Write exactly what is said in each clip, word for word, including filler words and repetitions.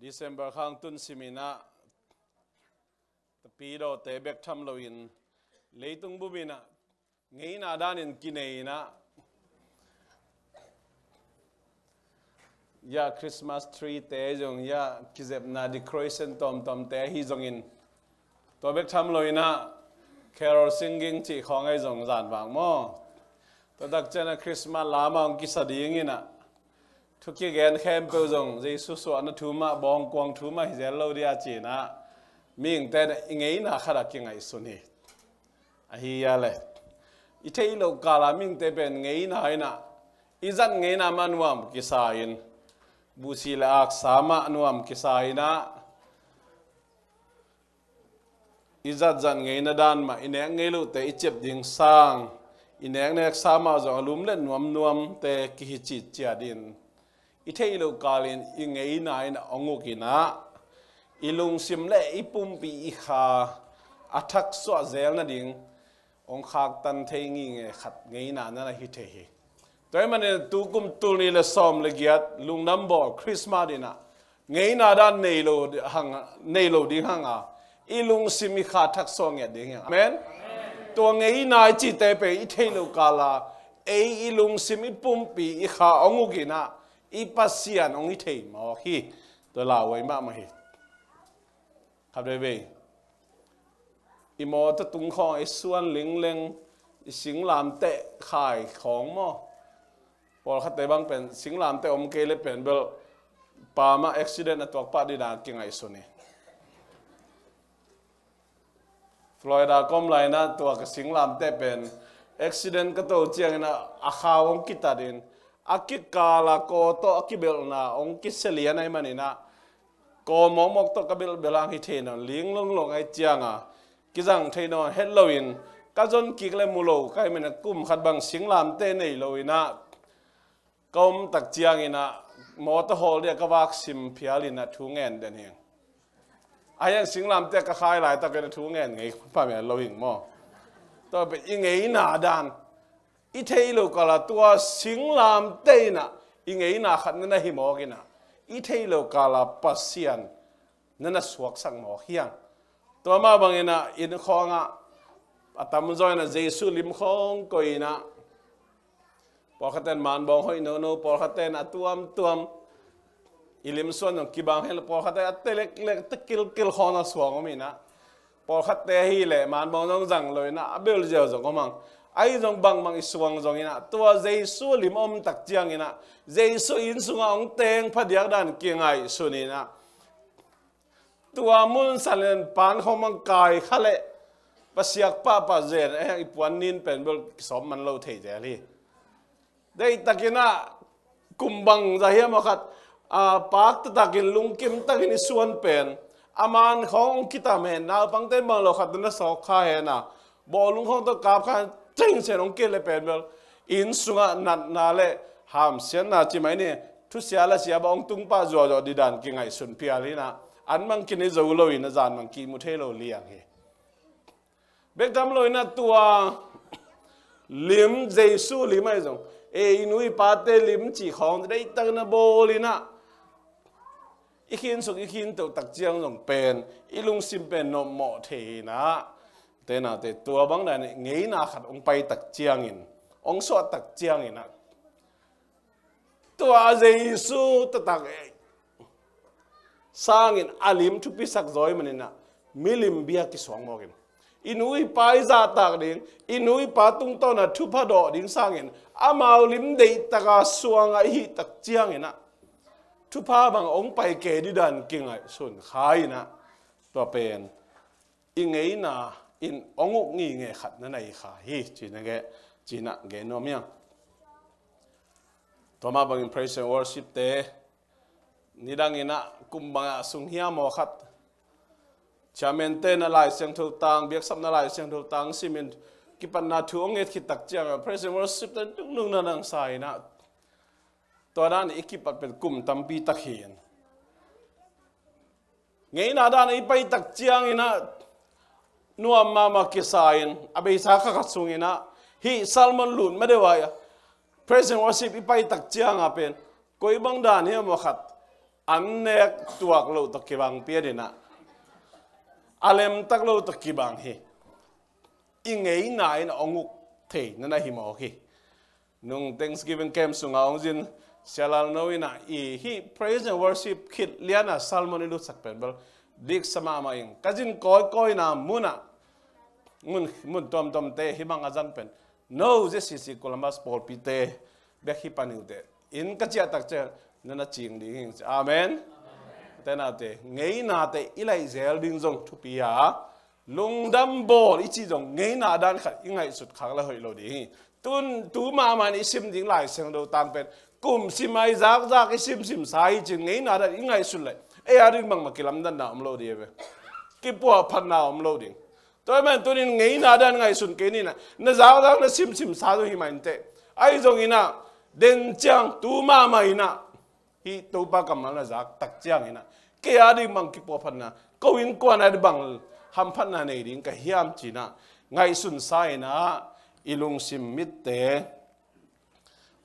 December khang tun simin ah, tapidawte bek tham loin leitung bumin ah ngeina danin kinei in ah, ya Christmas tree te zong, ya kizepna decoration tawmtawmte ahi zongin, tua bek tham loin ah carol singing cih khawng ahi zong zan vang maw? Tua tak ciangin ah Christmas lam ah hong kisa dingin ah, thu kigen khempeuh zong Jesu suahna thu mah, bawngkuang thu mah hi zel lo dia ci-in ah, mihingte in ah i ngeina khat ah kingaihsun hi. Ahi a le, i theih loh kala mihingte pen ngeina in ah, i zat ngeina mah nuam kisa in, buhsi le aksa mah nuam kisa in ah, i zatzat ngeina dan mah, i nek ngei lohte i ciap ding sang, i nek neksa mah zong a lum le nuamnuamte kihi citciat in, i theih loh kalin i ngeina in ah hong uk in ah, i lungsim le i pumpi i kha a thaksuah zel nading hong khaktan thei ngingei khat ngeina na na hi thei hi. Tua ahih manin tu kum tul nih le sawm le giat lungdam bawl Christmas in ah ngeina dan nei lo hang, nei lo ding hang a, i lungsim i kha thaksuah ngiat ding hi hang. Amen. Tua ngeina i cihte pen i theih loh kala ei i lungsim i pumpi i kha hong uk in ah, i Pasian hong hi thei mawk hi. Tua lauhuai mahmah hi. Khat veivei i mawtaw tung khawng, i suan lingleng, i singlamteh khai khawng maw? Pawlkhatte bang pen singlamteh om kei le pen bel pa mah accident a tuak pah ding dan kingaihsun hi. Florida ka om lai in ah tua ka singlamteh pen accident ka to ciangin ah a khau hong kitat in, a kikala kaw tawh a kibelhna hong kisia lian ahih manin ah, kaw mawkmawk tawh ka belhbelh hang hi thei nawn, ling longlong ahih ciangin kizang thei nawn het loin, ka zon kik le mu lo ka hih manin ah kum khat bang singlamteh nei lo in ah, ka om tak ciangin ah mawtaw hawl dia ka vak sim phial in ah thu ngen den hi. Ahi hang singlamteh ka khai laitakin ah thu ngen ngei pha mel lo hi maw? Tua pen i ngeina dan, i theih loh kala tua singlamteh in ah i ngeina khat na na hi mawk in ah, i theih loh kala Pasian na na suaksak mawk hi hang. Tua mah bangin ah inn khawng ah a tamzaw in ah Jesu lim khawng koih in ah, pawlkhatte in manbawng hoih nono, pawlkhatte in a tuamtuam, i lim suan zong kibang hi lo, pawlkhatte a te leklek, te kilkil khawng a suang om in ah, pawlkhatte ahih leh manbawng zong zang lo in ah, a bel ziau zong om hang. Ahi zong bangmah i suang zong in ah, tua Jesu lim om tak ciangin ah, Jesu inn sungah hong teng phadiak dan kingaihsun in ah, tua mun san len pan khawng mang kai kha leh pasiak pahpah zen, eh, i puan nin pen bel kisawm man lo thei zel hi. Deihtakin ah kum bang zah hiam a khat, a, pak taktakin lungkim takin i suan pen a man khawng hong kitam hen, naupangte bang lo khat na na sawk kha hen a, bawlung khawng tawh kap kha hen, teng sen hong kil le pen bel inn sungah natna le hamsiatna ci mai ni, thusia lasia bang hong tung pah zuauzuau ding dan kingaihsun phial in ah, an bang kinei zo lo in ah, zan bang kimu thei lo liang hi. Bek tham lo in ah tua lim, Jesu lim ahi zong, e, i nu i pate lim cih khawng deihtakin ah bawl in ah, i khinsuk i khinteuh tak ciang zong pen i lungsim pen nawhmawh thei in ah, te nate tua bang dan in ngeina khat hong pai tak ciangin, hong suah tak ciangin ah, tua Jesu taktak sangin a lim thupisak zaw ahih manin ah, milim bia kisuang mawk in, i nu i pa i zahtak ding, i nu i pa tungtawn ah thupha dawh ding sangin amau lim deihtak a suang a i hih tak ciangin ah, thupha bang hong pai kei ding dan kingaihsun kha in ah, tua pen i ngeina in hong uk ngingei khat na na hi kha hi, ci-in ah gen, ci-in ah gen nuam hi hang. Tua mah bangin praise and worship te, nidang in ah, kum bang ah sung hiam aw khat, chairman te in ah Lai Siangtho tang, biaksapna Lai Siangtho tang simin kipatna thu hong nget khit tak ciang ah praise and worship te nungnung na na sa in ah, tua dan i kipat pen kum tampi tak hi in. Ngeina dan i pai tak ciangin ah, nuam mahmah kisa in, a beisa kha khat sungin ah, hih sermon lut ma deuh a, praise and worship i pai tak ciang a pen, koi bang dan hiam aw khat, An nek tuak loh tawh kibang pian in ah, a lemtak loh tawh kibang hi. I ngeina in a hong uk thei na na hi mawk hi. Nung Thanksgiving camp sungah hong zin Sia Lal No in ah, i hih praise and worship khit lian a sermon i lutsak pen bel diksa mahmah ing. Ka zin kawikawi na mun ah, mun, mun tuamtuamte hih bang a zang pen, no, Z C C Columbus pawlpite bek hi pan hi uh teh in ka ciah tak ciang na na cing ding hi ing ci. Amen. Tenate ngeinate i laih zel ding zong thupi a, lungdam bawl i cih zong ngeina dan khat i ngaihsut khak le hoih lo ding hi. Tun, tu mahmah in i sim ding Lai Siangtho tang pen kum sim a i zakzak i simsimsa hi cin ngeina dan i ngaihsut le ei a ding bangmah kilamdanna om lo ding hi ve. Kipuahphatna om lo ding. Tua ahih manin tunin ngeina dan ngaihsun kei ni in ah, na zakzak na simsimsa zong hi mah inteh. Ahi zongin ah, den ciang tu mahmah in ah hih Topa kammal na zak tak ciangin ah, kei a ding bang kipuahphatna, ko innkuan a ding bang hamphatna nei ding ka hiam ci in ah ngaihsunsa in ah, i lungsim mitte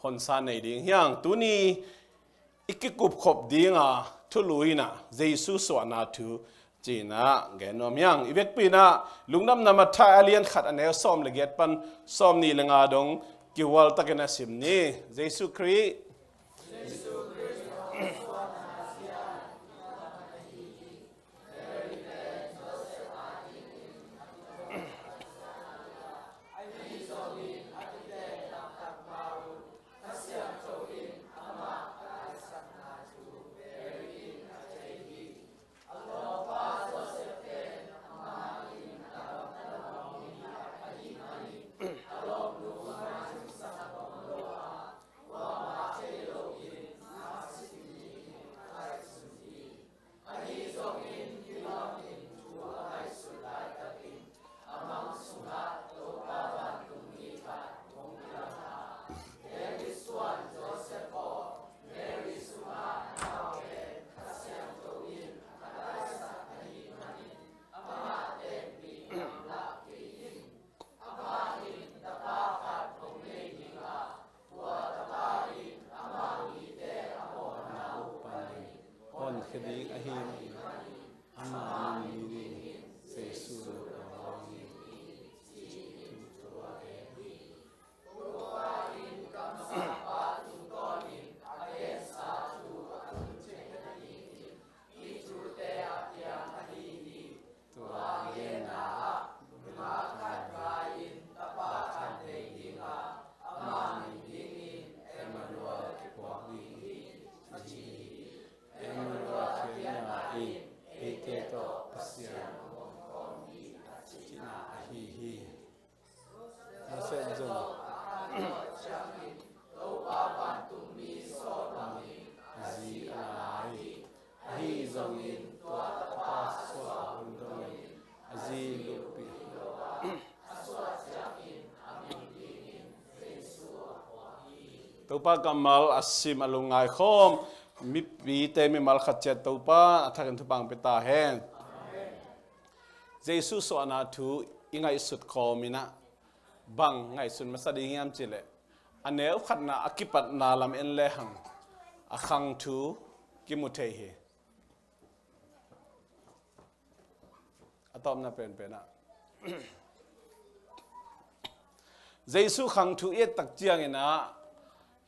honsa nei ding hi hang. Tuni i kikupkhop ding a thulu in ah Jesu suahna thu ci in ah gen nuam hi hang. I vekpi in ah Lungdamna Matthai a lian khat a neu sawm le giat pan sawmnih le nga dong kihual takin a sim ni. Jesu Khrih honkhia ding ahi manin ama min dingin Jesu lo pawng hi. Emmanuel, Emmanuel, Pasian hong om khawm hi, a cihna ahi hi. Joseph zong a zi a la hi. Ahi zongin tua tapa suah hun dongin a zi luppi hi lo a, a suah ciangin a min dingin Jesu a phuak hi. Topa kammal a sim a lungngai khawm mipite mimal khat ciat Topa a thakin thupha hong pia ta hen. Jesu suahna thu i ngaihsut khawm in ah bang ngaihsun masa ding hiam cih leh, a neu khatna a kipatna lam en lehang a khang thu kimu thei hi. A tawpna penpen ah Jesu khang thu i et tak ciangin ah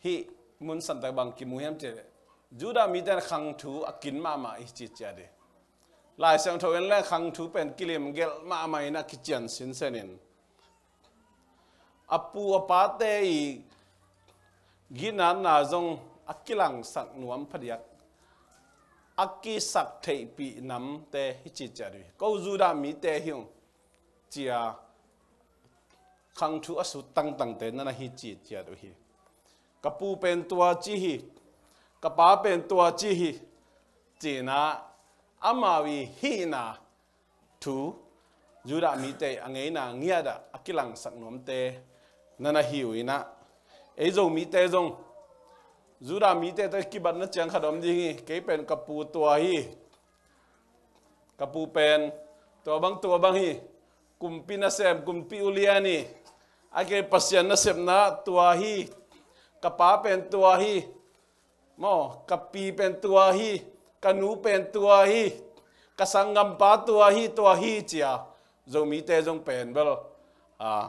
hih mun santak bang kimu hiam cih leh, Judah mite in khang thu a kin mahmah hi ci ciat hi. Lai Siangtho en leng khang thu pen kilim gelh mahmah in a kician sinsen in, a pu a pate i ginatna zong a kilangsak nuam phadiak a kisak theihpih namte hi ci ciat uh hi. Ko Judah mite hi ung cia khang thu a sut tangtangte na na hi ci ciat uh hi. Ka pu pen tua ci hi, ka pa pen tua ci hi ci in ah amau i hihna thu Judah mite a ngeina ngiat ah a kilangsak nuamte na na hi uh in ah, ei Zomite zong Judah mite tawh kibatna ciang khat om ding hi. Kei pen ka pu tua hi, ka pu pen tua bang tua bang hi, kumpi nasem, kumpi ulian hi, a kei Pasian nasepna tua hi, ka pa pen tua hi, maw, ka pi pen tua hi, ka nu pen tua hi, ka sanggampa tua hi, tua hi ci-a Zomite zong pen bel, a,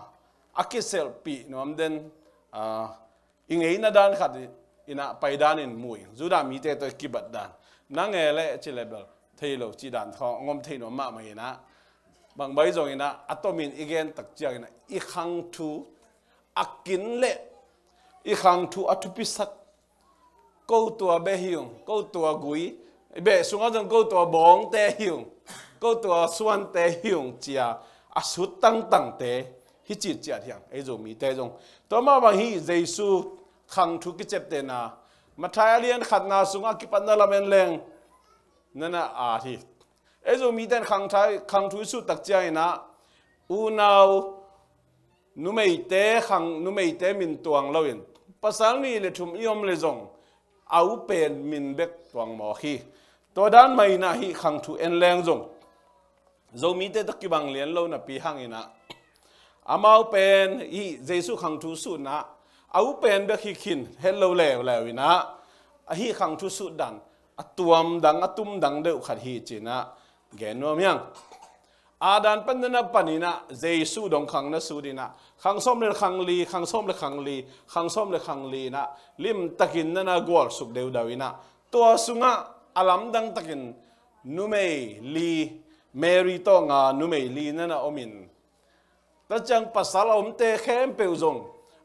a kiselhpih nuam den, a, i ngeina dan khat in ah paidan in mu ing. Judah mite tawh i kibat dan, na nge leh ci leh bel thei lo cih dan khawng hong om thei nuam mahmah in ah, bangbang zong in ah a tomin i gen tak ciangin ah i khang thu a kin leh i khang thu a thupisak, ko tua beh hi ung, ko tua gui, i beh sungah zong ko tua bawngte hi ung, ko tua suante hi ung ci-a a sut tangtangte hi citciat hi hang, ei Zomite zong. Tua mah bang hi Jesu khang thu kiceptehna, Matthai a lian khatna sungah kipatna lam en leng na na at hi. Ei Zomite in khang thai, khang thu i sut tak ciangin ah unau numeite khang, numeite min tuang loin, pasal nih le thum i om le zong a u pen min bek tuang mawk hi. Tua dan mah in ah hih khang thu en leng zong Zomite tawh kibang lian lo napi hangin ah, amau pen hih Jesu khang thu sutna a u pen bek hi khin het lo leuleu in ah, a hih khang thu sut dan a tuam dang, a tum dang deuh khat hi ci-in ah gen nuam hi hang. Adam pan na na panin ah Jesu dong khang na sut in ah, khang sawm le khang li, khang sawm le khang li, khang sawm le khang li in ah limtakin na na gualsuk deudau in ah, tua sungah a lamdang takin numei li, Mary tawh nga numei li na na om in, tua ciang pasal a omte khempeuh zong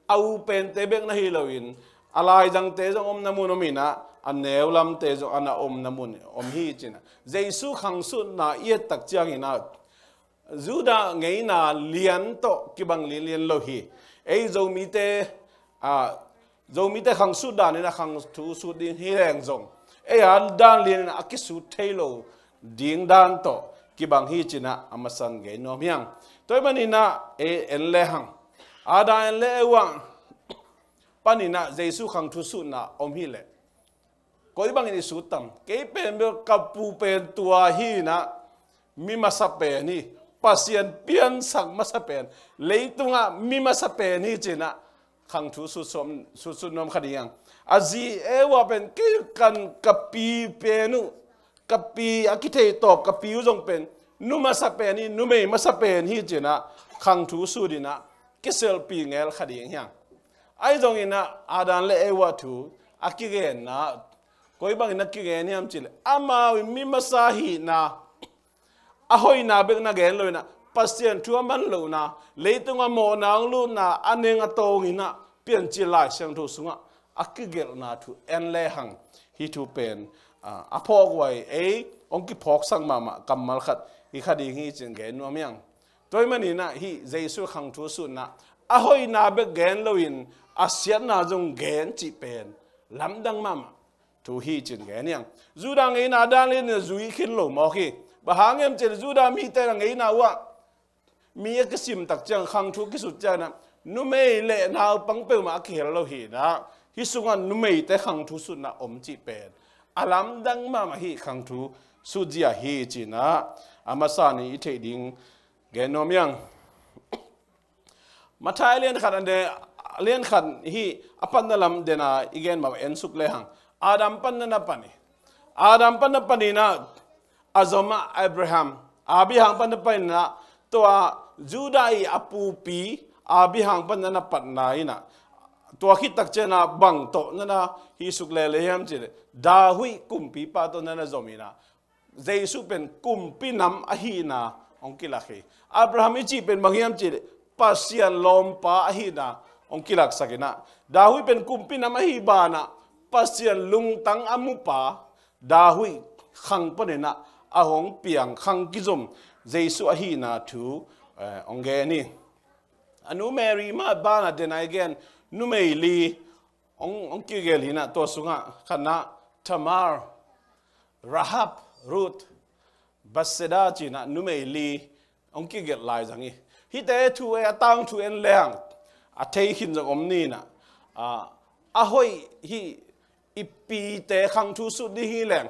a u pente bek na hi loin, a laizangte zong omna mun om in ah, a neu lamte zong a na omna mun om hi ci-in ah, Jesu khang sutna i et tak ciangin ah Judah ngeina lian tawh kibang lianlian lo hi. Ei Zomite, a, Zomite khang sut dan in ah khang thu sut ding hi leng zong, ei a dan lian in ah a kisut thei lo ding dan tawh kibang hi ci-in ah a masan gen nuam hi hang. Tua ahih manin ah ei en le hang, Adam le Eva panin ah Jesu khang thu sutna om hi leh, koi bangin i sut tam? Kei pen bel ka pu pen tua hi in ah, mi masa pen hi, Pasian piansak masa pen, leitungah mi masa pen hi ci-in ah khang thu sut sawm, sut sut nuam kha ding hi hang. A zi Eva pen kei kan ka pi pen uh, ka pi a kithei tawp ka pi uh zong pen nu masa pen hi, numei masa pen hi ci-in ah khang thu sut in ah kiselpih ngel kha ding hi hang. Ahi zongin ah Adam le Eva thu a kigenna, koi bangin a kigen hiam cih leh, amau in mi masa hihna, a hoihna bek na gen lo in ah, Pasian thu a man lohna, leitungah mawhna hong lutna a neng a tawng in ah Piancil Lai Siangtho sungah a kigelhna thu en le hang, hih thu pen, a, a phawk huai, ei hong kiphawksak mahmah kammal khat hi kha ding hi ci-in gen nuam hi hang. Tua ahih manin ah hih Jesu khang thu sutna a hoihna bek gen loin a siatna zong gen cih pen lamdang mahmah thu hi ci-in gen hi hang. Judah ngeina dan lian in ah zui khin lo mawk hi. Bang hang hiam cih leh Judah mite in ah ngeina uh ah mi a kisim tak ciang, khang thu kisut ciangin ah numei le naupang peuhmah a kihel lo hi in ah, hih sungah numeite khang thu sutna om cih pen a lamdang mahmah hih khang thu sutzia hi ci-in ah a masa ni i theih ding gen nuam hi hang. Matthai lian khat a ne, lian khat hih a panna lam den a i gen mah en suk le hang. Adam pan na na pan hi. Adam pan na panin ah a zom ah Abraham, Abraham pan na panin ah tua Judah i a pupi Abraham pan na na patna in ah, tua khit tak ciang ah bang tawh na na hi suk lele hiam cih leh David kumpipa tawh na na zom in ah, Jesu pen kumpi nam ahihna hong kilak hi. Abraham i cih pen bang hiam cih leh Pasian lawmpa ahihna hong kilaksak in ah, David pen kumpi nam ahih banah Pasian lungtang a mupa David khang panin ah a hong piang khang kizom Jesu ahihna thu, eh, hong gen hi. A nu Mary mah banah den a i gen numei li hong, hong kigelh hi in ah, tua sungah khatna Tamar, Rahab, Ruth, Bethsaida ci-in ah numei li hong kigelh lai zang hi. Hihte thu ei a tangthu en le hang a thei khin zong om ni in ah, a, a hoih hih i pite khang thu sut ding hi leng,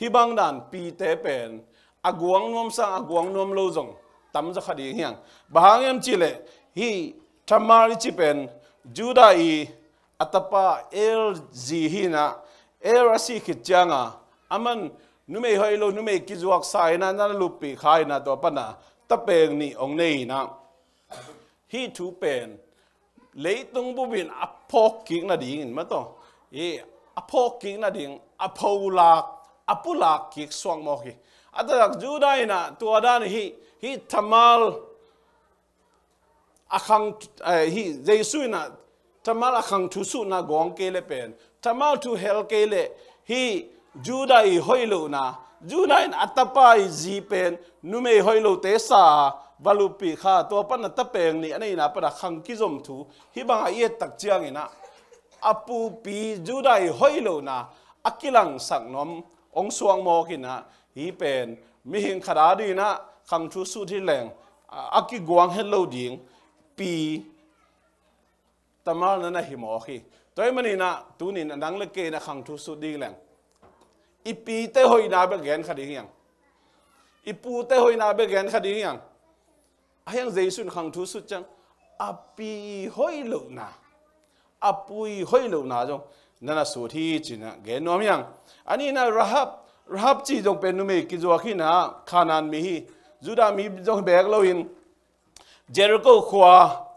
hih bang dan pite pen a guang nuam sang a guang nuam lo zong tam zaw kha ding hi hang. Bang hang hiam cih leh hih Tamar i cih pen Judah i a tapa Er zi hi in ah, Er a sih khit ciang a, aman numei hoih lo, numei kizuaksa in ah na luppih kha in ah tua pan ah tapeng nih hong nei in ah, hih thu pen leitung bup in a phawk kik nadingin mah tawh, hih a phawk kik nading a pholak, a pulak kik suak mawk hi. A taktak Judah in ah tua dan hih, hih Tamar a khang, eh, hih Jesu in ah Tamar a khang thu sutna guang kei leh pen, Tamar thu hel kei leh hih Judah i hoih lohna, Judah in a tapa i zi pen numei hoih lote sa a va luppih kha, tua pan ah tapeng nih a neihna pan ah khang kizom thu hih bang a i et tak ciangin ah a pupi Judah i hoih lohna a kilangsak nuam hong suak mawk in ah, hih pen mihing khat a dingin ah khang thu sut hi leng a, a kiguang het lo ding pi Tamar na na hi mawk hi. Tua ahih manin ah tuni in ah nang le kei in ah khang thu sut ding leng i pite hoihna bek gen kha ding hi hang. I pute hoihna bek gen kha ding hi hang. Ahi hang Jesu in khang thu sut ciang a pi hoih lohna, a pu hoih lohna zong na na sut hi ci-in ah gen nuam hi hang. A nihna Rahab, Rahab cih zong pen numei kizuak hi in ah, Kanaan mi hi. Judah mi zong bek lo in Jericho khua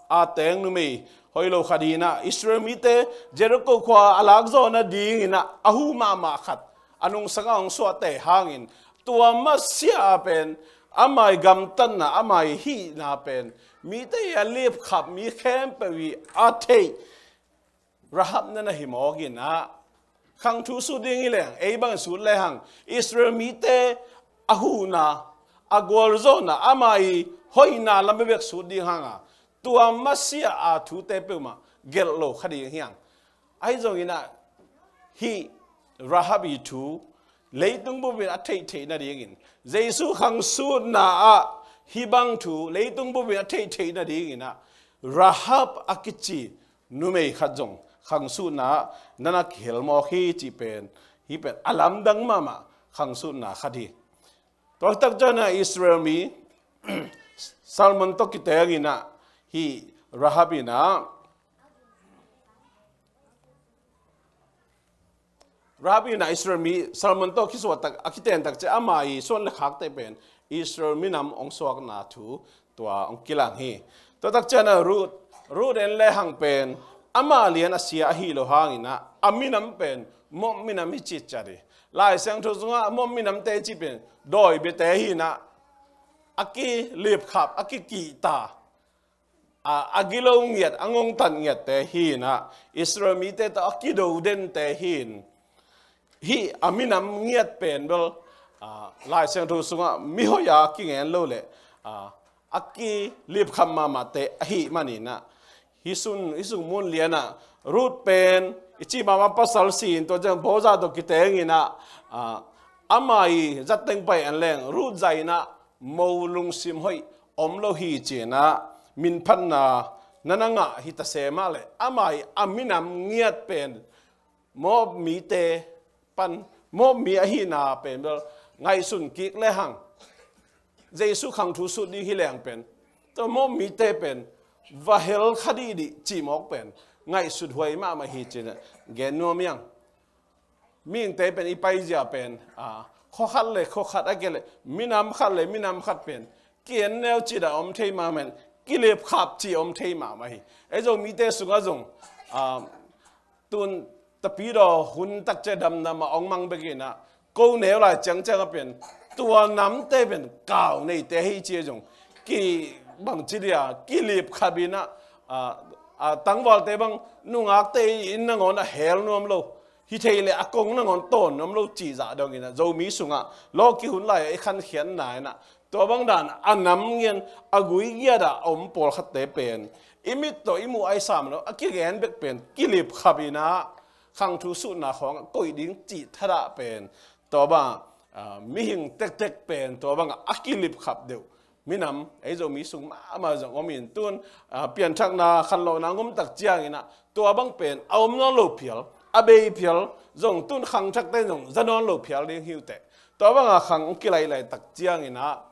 a teng numei hoih lo khat hi in ah, Israel mite Jericho khua a lak zawh nadingin ah a huh mahmah khat a nungsang ah hong suahte hangin, tua masiah a pen ama i gamtatna, ama i hihna pen mite i a lipkhap, mi khempeuh i a theih Rahab na na hi mawk in ah, khang thu sut ding hi leng ei bang sut le hang, Israel mite a huhna, a gualzawhna, ama i hoihna lam bek sut ding hang a, tua masiah a thute peuhmah gelh lo kha ding hi hang. Ahi zongin ah hih Rahab i thu leitung bup in a theihtheih nadingin, Jesu khang sutna ah hih bang thu leitung bup in a theihtheih nadingin ah, Rahab a kici numei khat zong khang sutna ah na na kihel mawk hi cih pen, hih pen a lamdang mahmah khang sutna khat hi. Tua tak ciangin ah Israel mi Salmon tawh kiteng in ah hih Rahab in ah, Rahab in ah Israel mi Salmon tawh kisuah tak, a kiten tak ciang ama i suan le khakte pen Israel minam hong suakna thu tua hong kilang hi. Tua tak ciangin ah Ruth, Ruth en le hang pen ama lian a sia ahi lo hangin ah a minam pen Moab minam hi citciat hi. Lai Siangtho sungah Moab minamte cih pen dawi biate hi in ah, a kilipkhap, a kikihta, a, a gilo ngiat, a ngongtat ngiatte hi in ah, Israel mite tawh a kido dente hi in, hih a minam ngiat pen bel, a, Lai Siangtho sungah mihoih a kingen lo le, a, a kilipkhap mahmahte ahih manin ah, hih sung, hih sung mun lian ah Ruth pen i cih mahmah pasal si in, tua ciang Boaz tawh kiteng in ah, a, ama i zat teng pai en leng Ruth zah in ah mo lungsim hoih om lo hi ci-in ah minphatna na na ngah hi ta se mah leh, ama i a minam ngiat pen Moab mite pan, Moab mi ahihna pen bel ngaihsun kik le hang, Jesu khang thu sut ding hi leng pen tua Moab mite pen va hel kha dihdih cih mawk pen ngaihsut huai mahmah hi ci-in ah gen nuam hi hang. Mihingte pen i paizia pen, a, khua khat le khua khat, a kei le minam khat le minam khat pen ki-en neu cih dah om thei mahmah in, kilipkhap cih om thei mahmah hi. Ei Zomite sungah zong, a, tun tapidaw hun tak ciang damdam a hong mang bek in ah, ko neu lai ciangciang a pen tua namte pen kau neite hi ci a zong, ki bangci dia, kilipkhap in ah, a, a, tangvalte bang nungakte in nangawn a hel nuam lo, hi thei le a kong nangawn tawn nuam lo cih zah dongin ah, Zomi sungah lawki hun lai-ah i khankhiatna in ah, tua bang dan a nam ngian, a gui giat ah a om pawlkhatte pen i mit tawh i muh ahi sam lo, a kigen bek pen kilipkhap in ah khang thu sutna khawng a koih ding cih thadah pen, tua bang, a, mihing tektek pen tua bang a kilipkhap deuh minam ei Zomi sung mahmah zong om in tun, a, pianthakna khanlawhna ngom tak ciangin ah tua bang pen a om nawn lo phial, a bei phial zong tun khangthakte zong za nawn lo phial ding hi uh teh. Tua bang a khang hong kilailai tak ciangin ah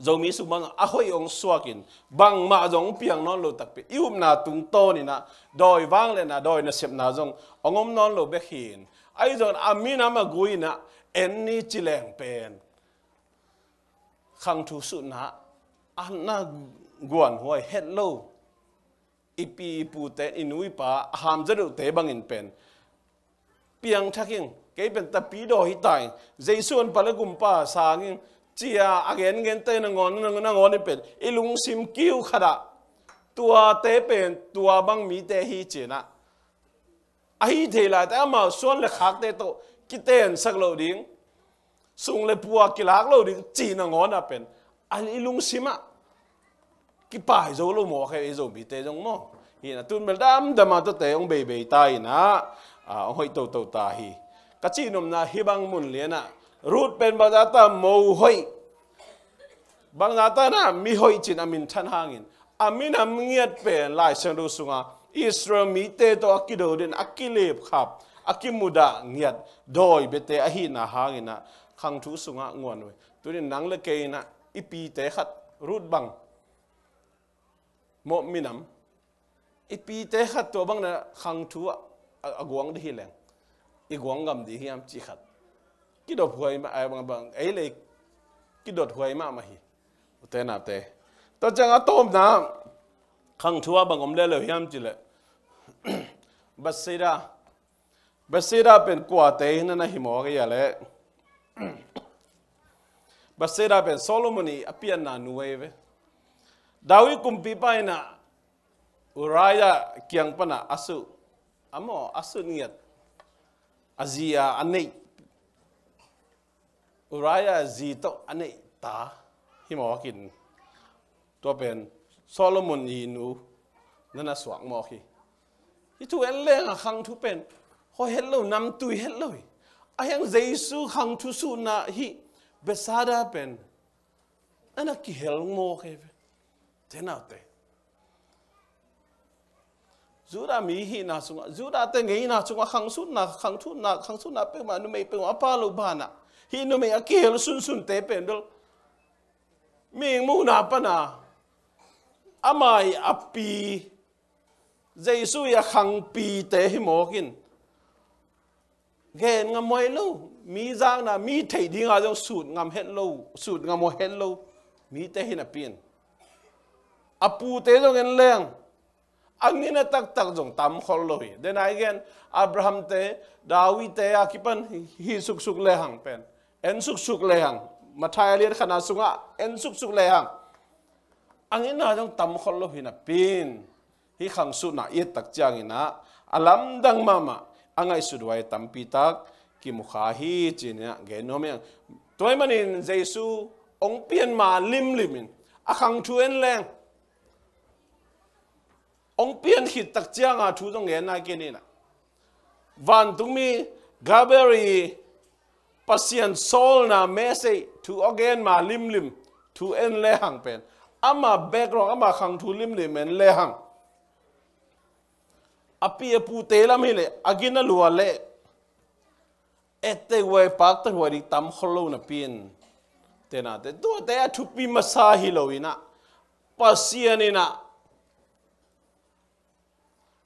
Zomi sung bang a hoih hong suak in bangmah zong hong piang nawn lo takpi, i upna tungtawn in ah dawi vangliatna, dawi nasepna zong hong om nawn lo bek hi in, ahi zongin a minam a gui in ah En ni ci leng pen khangthu sutna a na guanhuai het lo. I pi i pute, i nu i pa a hamza deuhte bangin pen piangthak ing, kei pen tapidaw hi ta ing, Jesu an pale gumpa sang ing, cia a gengente nangawn, nangawn in pen i lungsim kiu khatah tuate pen tua bang mite hi cinah, ahi thei laite amau suan le khakte tawh kitensak lo ding, sung le pua kilak lo ding cih nangawn ah pen a i lungsimah kipai zo lo maw, khe ei Zomite zong maw? Hinah tun bel damdama tuate hong beibei ta inah, a, hong hoih toto ta hi. Ka cihnopna hih bang mun lianah Ruth pen bangzata mo hoih, bangzata na mi hoih cin a minthan hangin a minam ngiat pen Lai Siangtho sunga Israel mite tawh a kido den, a kilipkhap, a kimudah ngiat dawi biate ahina hanginah khangthu sungah guanhuai. Tunin nang le kei inah i pite khat Ruth bang Moab minam, i pite khat tua bang na khangthu ah a, a guang dih hi leng i guang ngam dih hiam cih khat kidot huai mah, ai bang bang ei le kidot huai mahmah hi. Ute nate, tua ciang a tawpna khangthu ah bang om lelo hiam cileh Bathsheba, Bathsheba pen kuate hi na na hi maw kei a leh Bathsheba pen Solomon i a pianna nu ei ve. David kumpipa inah Uriah kiang panah a sut, a maw, a sut ngiat, a zi a a neih, Uriah zi tawh a neih ta hi mawk in, tua pen Solomon i nu na na suak mawk hi. Hih thu en leng a khangthu pen hoih het lo, namtui het lo hi. A hiang Jesu khangthu sutna hih Bathsheba pen na na kihel mawk hi ve. Te naute, Judah mi hihna sungah, Judah te ngeina sungah khangthutna, khangthutna, khangthutna peuhmah, numei peuhmah a pha lo banah hih numei a kihel sunsunte pen bel mihing muhna pana amah i a pi, Jesu i a khangpite hi mawk in, gen ngam huai lo, mi zakna, mi theih dinga zong sut ngam het lo, sut ngam huai het lo mite hi napi in, a pute zong en leng a ngina taktak zong tam khol lo hi. Denai gen, Abraham te, David te a kipan hih suksuk lehang pen, en suksuk lehang, Matthai a lian khatna sungah en suksuk lehang a ngina zong tam khol lo hi napi in, hih khangthutna i et tak ciangin ah a lamdang mahmah, a ngaihsut huai tampi tak kimu kha hi ci-in ah gen nuam hi ing. Tua ahih manin Jesu hong pian ma limlim in a khangthu en leng, hong pian khit tak cianga thu zong gen nai kei ni nah. Vantungmi Gabriel i Pasian sawlna message thu a gen ma limlim thu en lehang pen, ama background, ama khangthu limlim en lehang, a pi a pute lam hileh a gina lua leh etteh huai, pakteh huai ding tam khol lo napi in, te naute, tuate a thupi masa hi lo in ah, Pasian in ah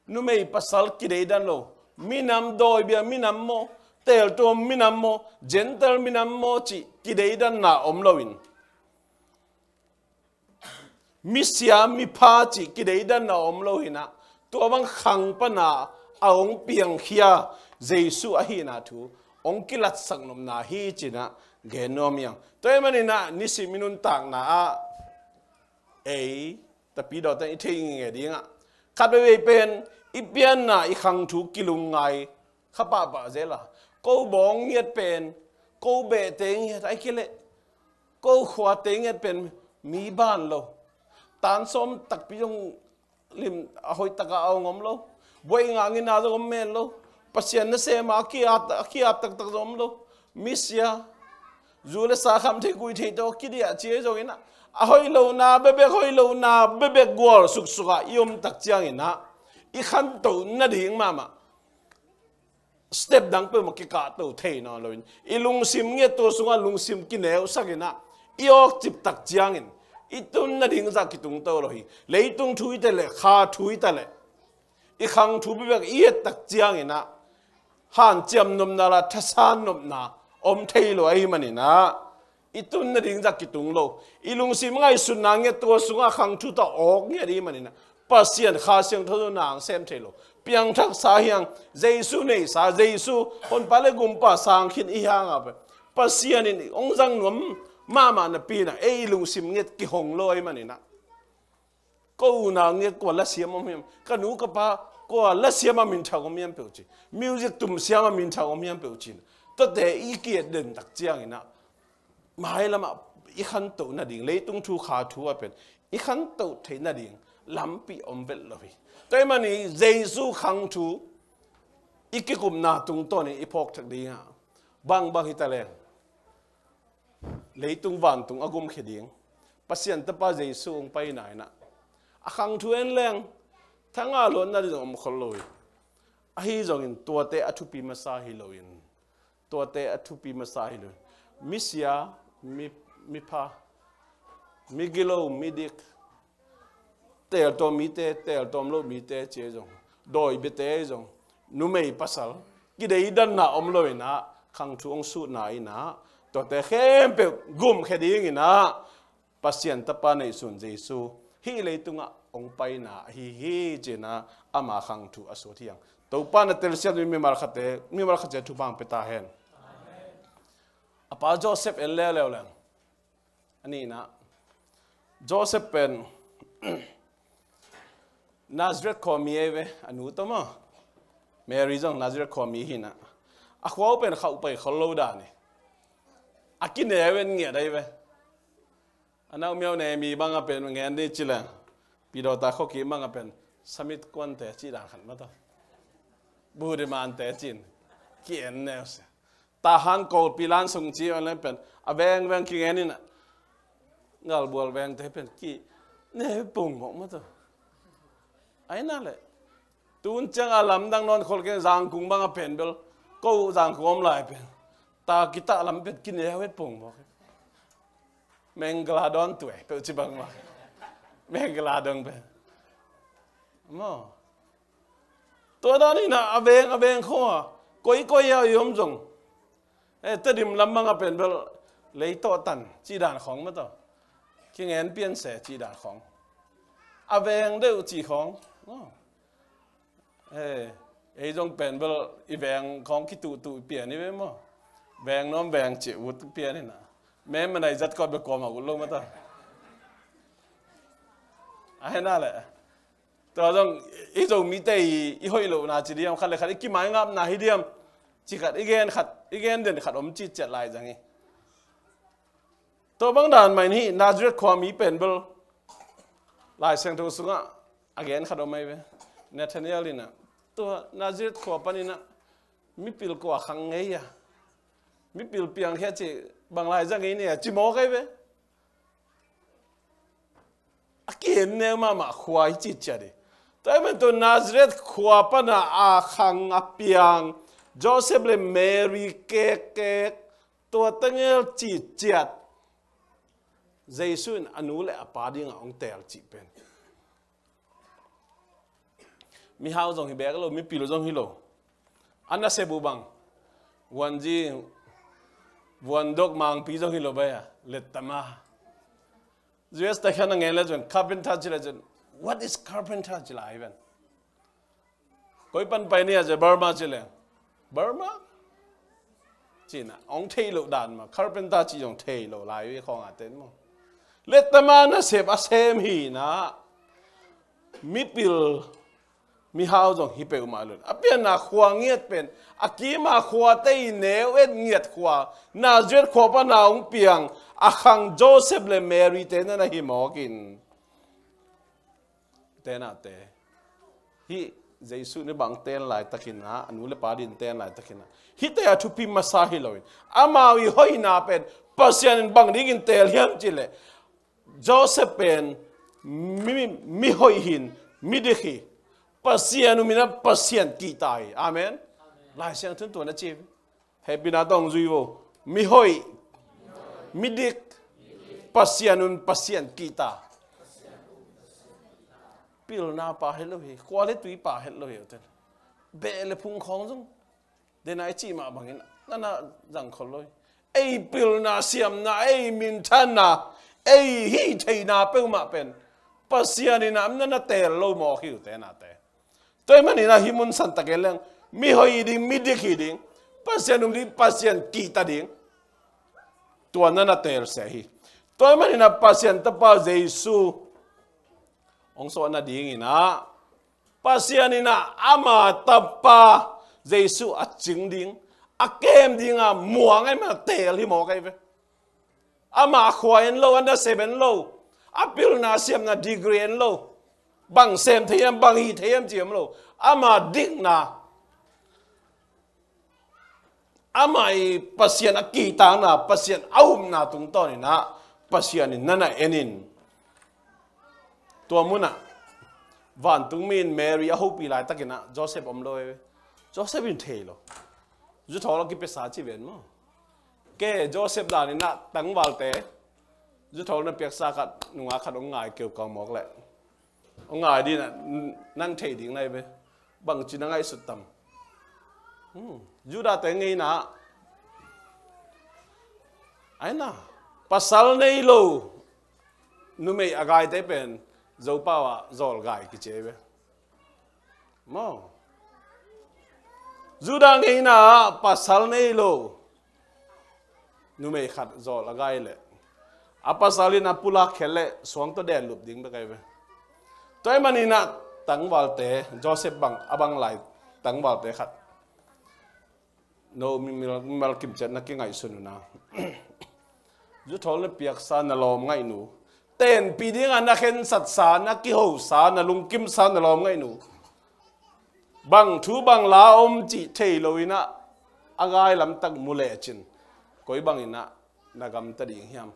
numei pasal kideidan lo, minam, dawibia minam maw, teeltuam minam maw, Gentile minam maw cih kideidanna om lo in, misia mipha cih kideidanna om lo hi nah, tua bang khang pana a hong piangkhia Jesu ahihna thu hong kilatsak nopna hi ci-in ah gen nuam hi ing. Tua ahih manin ah nisim i nuntakna ah ei Tapidaw ten i thei ngei ding ah, khat veivei pen i pianna, i khangthu kilungngai kha pahpah zel a, ko bawng ngiat pen, ko behte ngiat, ahih kei leh ko khuate ngiat pen mi ban lo. Tan sawm takpi zong lim a hoih takah a hong om lo. Buaih ngah nginna zong om men lo. Pasian nasem a a ki-at, a ki-at taktak zong om lo. Misia, zu le sa kham thei, gui thei tawh kidiah ci ahi zongin ah, a hoih lohna bekbek, hoih lohna bekbek gual suksuk ah i om tak ciangin ah, i khantoh nading mahmah step dang peuhmah kikahto thei nawn loin, i lungsim ngiat, tua sungah lungsim kineusak in ah, i awkcip tak ciangin i tun nading zah kitungto lo hi. Leitung thu hi ta leh, kha thu hi ta leh, i khangthu bekbek i et tak ciangin ah, hanciam nopna la thasan nopna om thei lo ahih manin ah, i tun nading zah kitung lo. I lungsim ngaihsutna ngiat tua sungah khangthu tawh awk ngiat ahih manin ah, Pasian Kha Siangtho nang sem thei lo. Piangthaksa hi hang, Jesu neihsa, Jesu honpa le gumpa sang khin i hi hang a, Pasian in hong zang nuam mahmah napi in ah, ei i lungsim ngiat kihong lo ahih manin ah, ko unau ngiat kua lasiam om hiam, ka nu ka pa kua lasiam a minthang om hiam peuh ci, music tumsiam a minthang om hiam peuh ci, tuate i ki-et den tak ciangin ah, mailam ah i khantoh nading, leitung thu kha thu ah pen i khantoh theih nading lampi om vet lo hi. Tua ahih manin Jesu khangthu i kikupna tungtawnin i phawk thak ding ah, bangbang hi ta leng, leitung vantung a gumkhia ding Pasian Tapa Jesu hong paina in ah, a khangthu en leng, thangah luatna ding om khol lo hi. Ahi zongin tuate a thupi masa hi loin, tuate a thupi masa hi loin, misia, mi, mipha, migilo, midik, teeltawm mite, teeltawm lo mite ci ahi zong, dawi biate ahi zong, numei pasal kideidanna om lo in ah, khangthu hong sutna in ah, tuate khempeuh gumkhia dingin ah, Pasian Tapa neihsun Jesu hih leitungah hong paina ahi hi ci-in ah, ama khangthu a sut hi hang. Topa na telsiam dingin mimal khate, mimal khate thupha hong pia ta hen. A pa Joseph en leuleu leng. A nihna, Joseph pen Nazareth khuami ahi ve, a nu tawh maw. Mary zong Nazareth khuami hi in ah, a khua uh pen khauh pai khol lo dan hi. A kineu en ngiat ahi ve. A naupang Mary bang a pen ngen ni ci leng, Pidawta khuakik bang a pen Samit kuante cih dan khat maw tawh, Buddhimante ci-in ki-en neu se. Tahan Kawlpi lan sung ci a leng pen a vengveng kingen in ah, Ngalbual vengte pen kineu pong mawk maw tawh. Ahi nak leh, tun ciang a lamdang nawn khol keng, Zangkung bang a pen bel, ko Zangkung om lai pen, ta kitah lam pen kineu het pong mawk. Megalodon tuai peuh ci bang mawk. Megalodon pen maw. Tua dan in ah, a veng a veng khawng ah, koikoi ah i om zong, eh, Tedim lam bang a pen bel, Leitawhtan cih dan khawng maw tawh, kingen pian se cih dan khawng, a veng deuh cih khawng. Oh. Eh, ei zong pen bel i veng khawng kituhtuh pian hi ve maw. Veng nuam veng cih ut pian hi in ah, me manai zat kawt bel kuamah ut lo maw tawh. Ahi nak leh, tua zong i Zomite i, i hoih lohna ci diam, khat le khat i kimaingapna hi diam, ci khat i gen khat, i gen den khat om citciat lai zang hi. Tua bang dan mah in hih Nazareth khuami pen bel, Lai Siangtho sungah a gen khat om ahi ve. Nathanael in ah, tua Nazareth khua panin ah mipil kua khang ngei a, mipil piangkhia ci bang lai za ngei ni a, ci mawk ahi ve. A kihen neu mahmah khua hi citciat hi. Tua ahih manin tua Nazareth khua pana a khang a piang Joseph le Mary kekkek, tua tengel citciat Jesu in a nu le a pa dingah hong teel cih pen, mihau zong hi bek lo, mipil zong hi lo. A nasep uh bang, vuanzi, vuandok mangpi zong hi lo bai a, lettama. U S te khan a ngen le cun, carpenter ci le cun, what is carpenter ci lai hi ven. Koi pan pai ni a ci, Burma ci le. Burma? Ci in ah, hong thei loh dan mah, carpenter ci zong thei lo lai uh hi khawng a ten maw. Lettama nasep a sem hi in ah, mipil, mihau zong hi peuhmah lo. A pianna khua ngiat pen, a kima khuate i neu et ngiat khua, Nazareth khua pana hong piang, a khang Joseph le Mary te na na hi mawk in. Tenate. Hih Jesu ni bang ten laitakin ah, a nu le pa din ten laitakin ah, hihte a thupi masa hi loin, amau i hoihna pen Pasian in bang dingin teel hiam cih leh, Joseph pen mi, mi hoih hin, mi dik hi. Pasian um in ah Pasian kihta hi. Amen. Lai Siangtho in tua na ci hi. Hehpihna tawh hong zui vo. Mihoih, midik, Pasian un, Pasian kihta. Pilna pha het lo hi, khua le tui pha het lo hi, uten. Beh le phung khawng zong, dena i cih mah bangin, Na na zang khol lo hi. Ei pilna siamna, ei minthanna, ei hih theihna peuhmah pen Pasian in a na na teel lo mawk hi uh te nate. Tua ahih manin a hih mun santak en leng, mi hoih hi ding, mi dik hi ding, Pasian um ding, Pasian kihta ding, tua na na teel seh hi. Tua ahih manin a Pasian Tapa Jesu hong suah nadingin a, Pasian in a ama Tapa Jesu a cing ding, a kem ding a muang ahih manin a teel hi mawk ahi ve. Ama khua en lo, a nasep en lo, a pilna siamna degree en lo, bang sem thei hiam, bang hih thei hiam ci om lo. Ama dikna, ama i Pasian a kihtakna, Pasian a upna tungtawnin a Pasian in na na en in. Tua mun ah vantungmi in Mary a hopih laitakin a Joseph om lo e. Joseph in thei lo. Zuthawl a kipiasa ci ven maw? Ke Joseph danin a tangvalte, zuthawl na piaksa khat, nungak khat hong ngai keukau mawk leh, hong ngai ding a, nang thei ding na hi ve. Bangci na ngaihsut tam? Hmm. Judah te ngeina ah, aina, pasal nei lo numei a gaite pen Zopau ah zawlgai kici hi ve. Maw? Judah ngeina ah pasal nei lo numei khat zawl a gai leh, a pasal in a pulak khel leh suang tawh denlup ding bek ahi ve. Tua ahih manin a tangvalte, Joseph bang, a bang lai tangvalte khat, no mimal, mimal kimciat na kingaihsun un a, zuthawl na piaksa na lawm ngaihnu, tenpih ding a na khensatsa, na kihosa, na lungkimsa na lawm ngaihnu, bang thu bang la om cih thei lo in a, a gai lamtak mu lecin, koi bangin a na gamta ding hiam?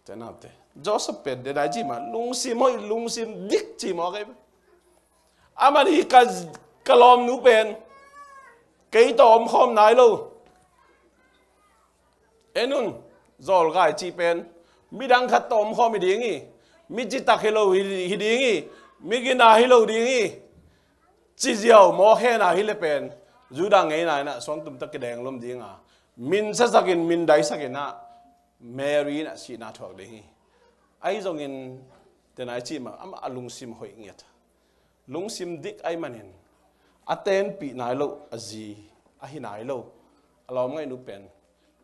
Te nate, Joseph pen denai ci mah, lungsim hoih, lungsim dik ci mawk ahi ve. Amah in, ka, ka lawmnu pen kei tawh omkhawm nai lo. En un, zawlgai cih pen midang khat tawh omkhawm hi ding hi, mi citak hi lo hi, hi ding hi, mi gina hi lo ding hi, ci ziau mawk hen a, hi leh pen Judah ngeina in a suangtum tawh kidenglum ding a, min sasakin, min daisakin a, Mary in a sihna thuak ding hi. Ahi zongin, denai ci mah, amah a lungsim hoih ngiat. Lungsim dik ahih manin, a tenpih nai lo, a zi a hi nai lo, a lawm ngaihnu pen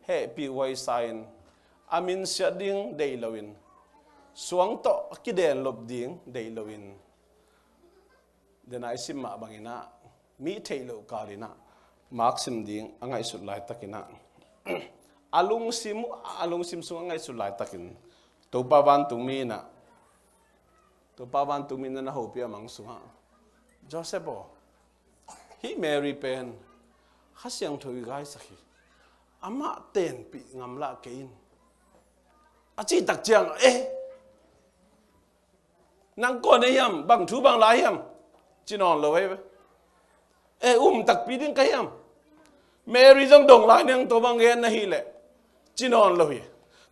hehpih huaisa in, a minsiat ding deih loin, suang tawh a kidenlup ding deih loin, denai sim mah bangin a, mi theih loh kalin a, maksim ding a ngaihsut laitakin a, a lungsim, a lungsim sung a ngaihsut laitakin, Topa vantungmi in a, Topa vantungmi in a na hopih a mang sungah, Joseph aw, hih Mary pen Kha Siangtho i gaisak hi, amah tenpih ngam lah kei in, a cih tak ciang, eh, nang kua na hiam, bang thu bang la hiam, ci nawn lo hi ve. Eh, um takpi ding ka hiam? Mary zong dong lai ning, tua bang gen na hi leh, ci nawn lo hi.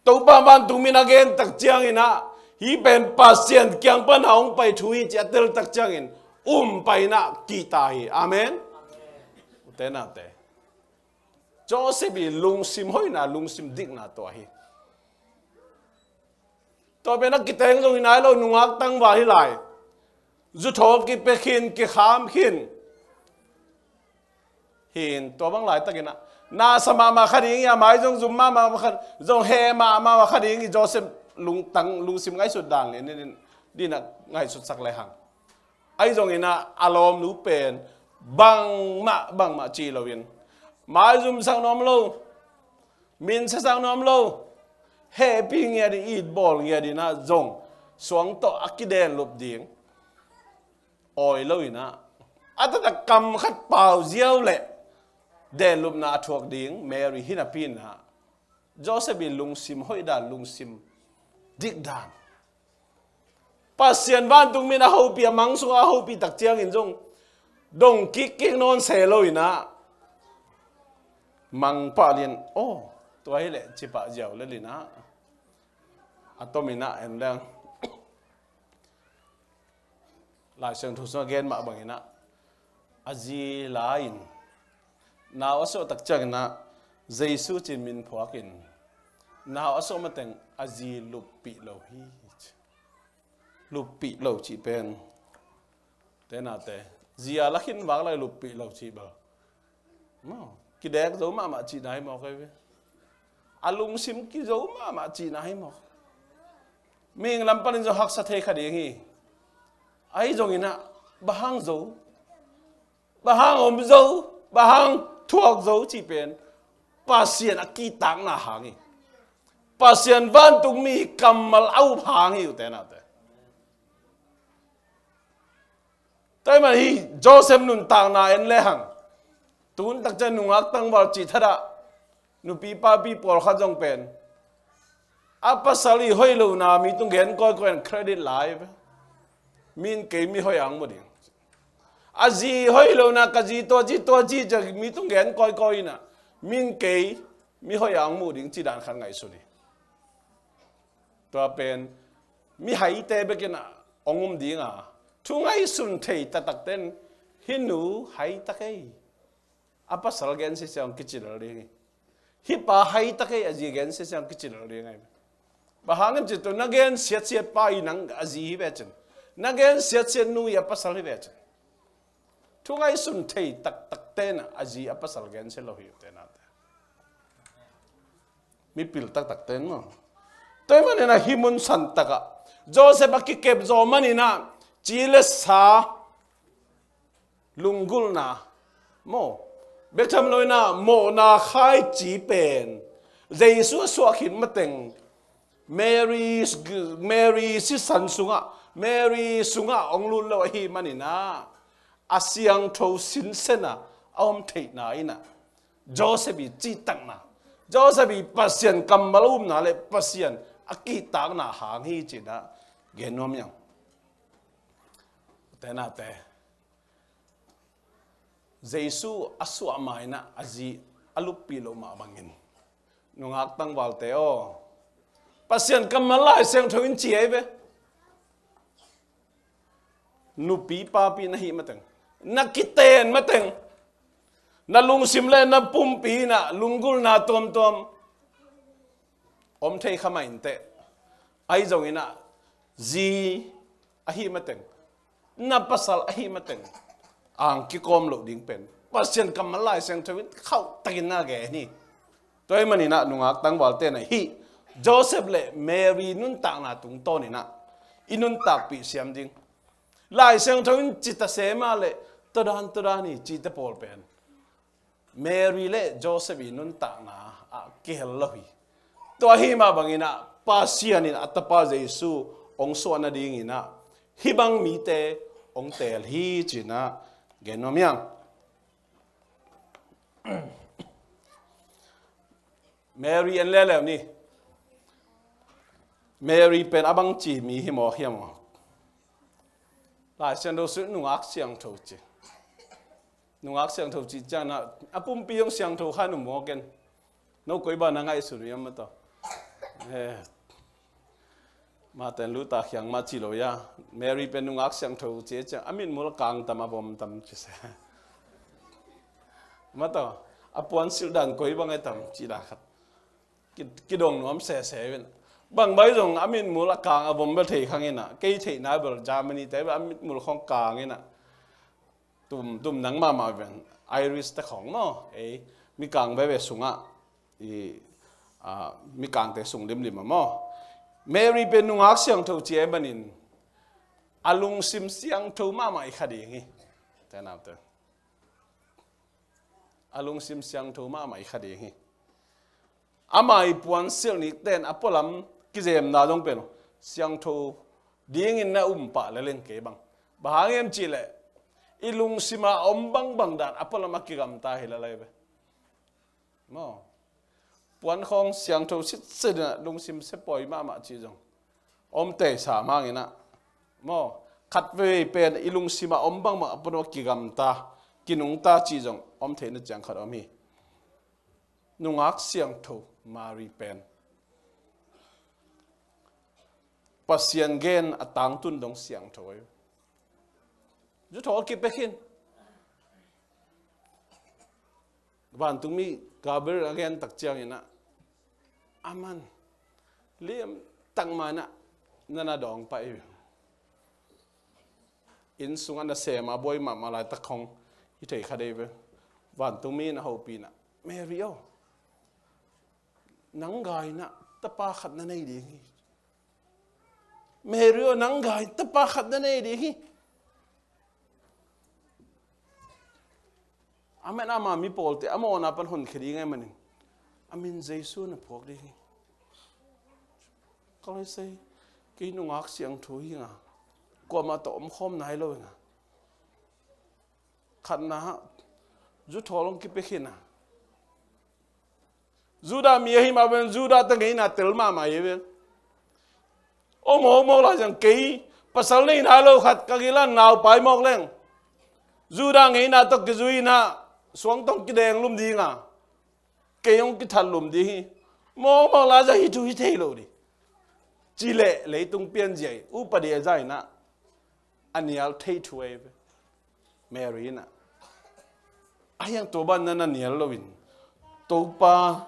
Topa vantungmi in a gen tak ciangin a, hih pen Pasian kiang pan a hong pai thu hi ci a tel tak ciangin, um pai in a kihta hi. Amen. Ute naute, Joseph i lungsim hoihna, lungsim dikna tua hi. Tua pen a kiteng zong hi nai lo, nungak tangval hi lai. Zuthawl kipia khin, kikham khin. Hin, tua bang laitakin a, nasa mahmah kha ding hi, a mai zong zum mahmah kha, zong heh mahmah kha ding hi, Joseph lungtang, lungsim ngaihsut dan lian in, din a ngaihsutsak lehang. Ahi zongin a, a lawmnu pen bangmah, bangmah ci loin, maizumsak nuam lo, minsiasak nuam lo, hehpih ngiat in, it bawl ngiat in a zong suang tawh a kidenlup ding awi lo in a, a taktak kam khat pau ziau leh denlupna a thuak ding Mary hi napi in a, Joseph i lungsim hoih dan, lungsim dik dan, Pasian vantungmi in a hopih, a mang sungah a hopih tak ciangin zong dong kikkik nawn se lo in a, mang pah lian, aw, tua hi leh ci pah ziau lel in a, a tom in a, en leng, Lai Siangtho sungah gen mah bangin a, a zi la in, nau a suah tak ciangin a, Jesu cin min phuakin nau a suah mateng a zi luppih lo hi. Luppih lo cih pen, tenate, zi a lakhin vak lai luppih lo cih bel, maw, kidek zo mahmah cihna hi mawk ei ve. A lungsim kizo mahmah cihna hi mawk. Mihing lam panin zong haksa thei kha ding hi. Ahi zonginah, bang hang zo, bang hang om zo, bang hang thuak zo cih pen Pasian a kihtakna hang hi. Pasian vantungmi kammal a up hang hi uh, tenate. Tua ahih manin hih Joseph nuntakna en lehang, tun takciang nungak tangval cih thadah nupi papi pawlkhat zong pen a pasal i hoih lohna mi tung gen kawikawi in credit lai ve. Min kei mi hoih ang mu ding. A zi hoih lohna ka zi tua ci tua ci ciah mi tung gen kawikawi inah min kei mi hoih ang mu ding ci dan khat ngaihsun hi. Tua pen mi haite bekin ah hong um dinga, thu ngaihsun thei taktakten hih nu hai tak ei, a pasal gensia siang kicilal ding hi. Hih pa hai tak ei, a zi gensia siang kicilal ding ahi. Bang hang hiam cih leh na gensiatsiat pa i nang a zi hi ve cin, na gensiatsiat nu i a pasal hi ve cin. Thu ngaihsun thei taktakten ah a zi a pasal gensia lo hi uh, tenate. Mipil taktakten maw. Tua ahih maninah hih mun santakah Joseph a kikep zaw maninah ci le sa, lunggulhna, maw, bek tham loinah mawhna khaici pen Jesu a suah khit mateng Mary, Mary sisan sungah, Mary sungah hong lut lo ahih maninah a siangtho sinsena a om theihna inah Joseph i cihtakna, Joseph i Pasian kammal a upna le Pasian a kihtakna hang hi cinah gen nuam hi ang. Tenate, Jesu a suah ma inah a zi a luppih loh mah bangin, nungak tangvalte aw, Pasian kammal Lai Siangtho in ci ei ve. Nupi papi na hih mateng, na kiten mateng, na lungsim le na pumpi inah lunggulhna tuamtuam om thei kha mah inteh. Ahi zonginah zi ahih mateng, na pasal ahih mateng ang kikawm loh ding pen Pasian kammal Lai Siangtho in khauhtakin na gen hi. Tua ahih maninah nungak tangvalte na hih Joseph le Mary nuntakna tungtawninah i nuntakpih siam ding. Lai Siangtho in cita sema le, tua dan tua dan hi cite pawl pen Mary le Joseph i nuntakna ah kihel lo hi. Tua ahih mah banginah Pasian in a tapa Jesu hong suah nadinginah hih bang mite hong teel hi cinah gen nuam hi ang. Mary en leuleu ni. Mary pen a bangci mi hi mawk hiam aw? Lai Siangtho sung nungak siangtho ci. Nungak siangtho cih ciangin a pumpi zong siangtho kha in um mawk in. No koi bang na ngaihsun uh hiam maw tawh? Eh. Martin Luther kiang mah ci lo ia, Mary pen nungak siangtho ci ciang a mitmul a kang tam a vom tam ci se. Maw tawh, a puansilh dan koi bang a tam cih dan khat ki, kidong nuam sese in. Bang bang zong a mitmul a kang a vom bel thei kha ing inah, kei theihna bel Germany te bel a mitmul khawng kang inah, tum, tum nang mahmah ven, Irish te khawng maw, ei, mikang veve sungah, i, a, mikangte sung limlim ah maw. Mary pen nungak siangtho ci ahih manin a lungsim siangtho mahmah i kha ding hi. Tenate, a lungsim siangtho mahmah i kha ding hi. Ama i puansilh nikten a pualam kizemna zong pen siangtho dingin na um pah lel ing kei bang. Bang hang hiam cih leh i lungsim a om bangbang dan a pualam a kigamta hi lel ahi ve. Maw, puan khawng siangtho sitset inah lungsim siapawi mahmah cih zong om tei sam hang inah, maw, khatvei pen i lungsim a om bangbang a pualam a kigamta, kinungta cih zong om theihna ciang khat om hi. Nungak siangtho Mary pen Pasian gen a tangtun dong siangtho ahi. Zu thaw a kipia khin. Vantungmi Gabriel a gen tak ciangin ah, aman liam tak manah na na dawng pah hi. Inn sungah nasem a buai mahmah laitak khong hi thei kha dei ve. Vantungmi in a hopih in ah, Mary aw, nang gai in ah tapa khat na nei ding hi. Mary aw, nang gai in tapa khat na nei ding hi. Amen, ama mi pawlte a mawhna pan honkhia ding ahih manin a min Jesu na phuak ding hi. Ka lai sei, kei nungak siangtho hi nga, kuamah tawh omkhawm nai lo hi nga. Khatna ah, zu thawl hong kipia khin a, Judah mi ahi mah pen Judah te ngeina tel mahmah hi ven. Aw mawkmawk lai ciang kei pasal nei nai lo khat ka gil ah naupai mawk leng Judah ngeina tawh kizui in ah suang tawh kideng lum ding a, kei hong kithat lum ding hi. Mawkmawk lai ciang hih thu hi thei lo ding. Ci leh leitung pianzia hi, upadi a za in ah a nial thei thu ahi ve. Mary in ah, a hiang tua ban na na nial loin Topa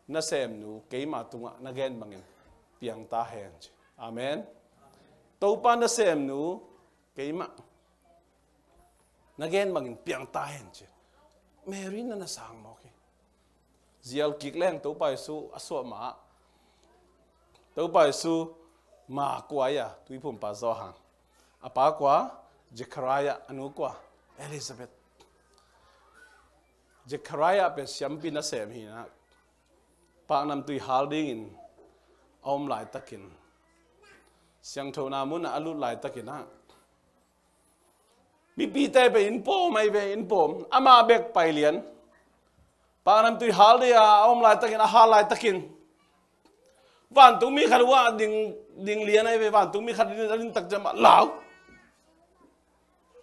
nasemnu keima tungah na gen bangin piang ta hen ci. Amen. Topa nasemnu keimah na gen bangin piang ta hen ci. Mary na na sang mawk hi. Zial kik leng Topa Jesu a suah ma ah, Topa Jesu ma kua hi a, tuiphumpa Johan. A pa kua? Zechariah. A nu kua? Elizabeth. Zechariah pen siampi nasem hi in ah, paknamtui hal dingin a om laitakin, siangthona munah a lut laitakin ah, mipite pen inn pawm ahi ve, inn pawm. Amah bek pai lian. Paknamtui hal ding a om laitakin, a hal laitakin, vantungmi khat uh a ding, ding lian ahi ve. Vantungmi khat a ding tak ciang amah, lau,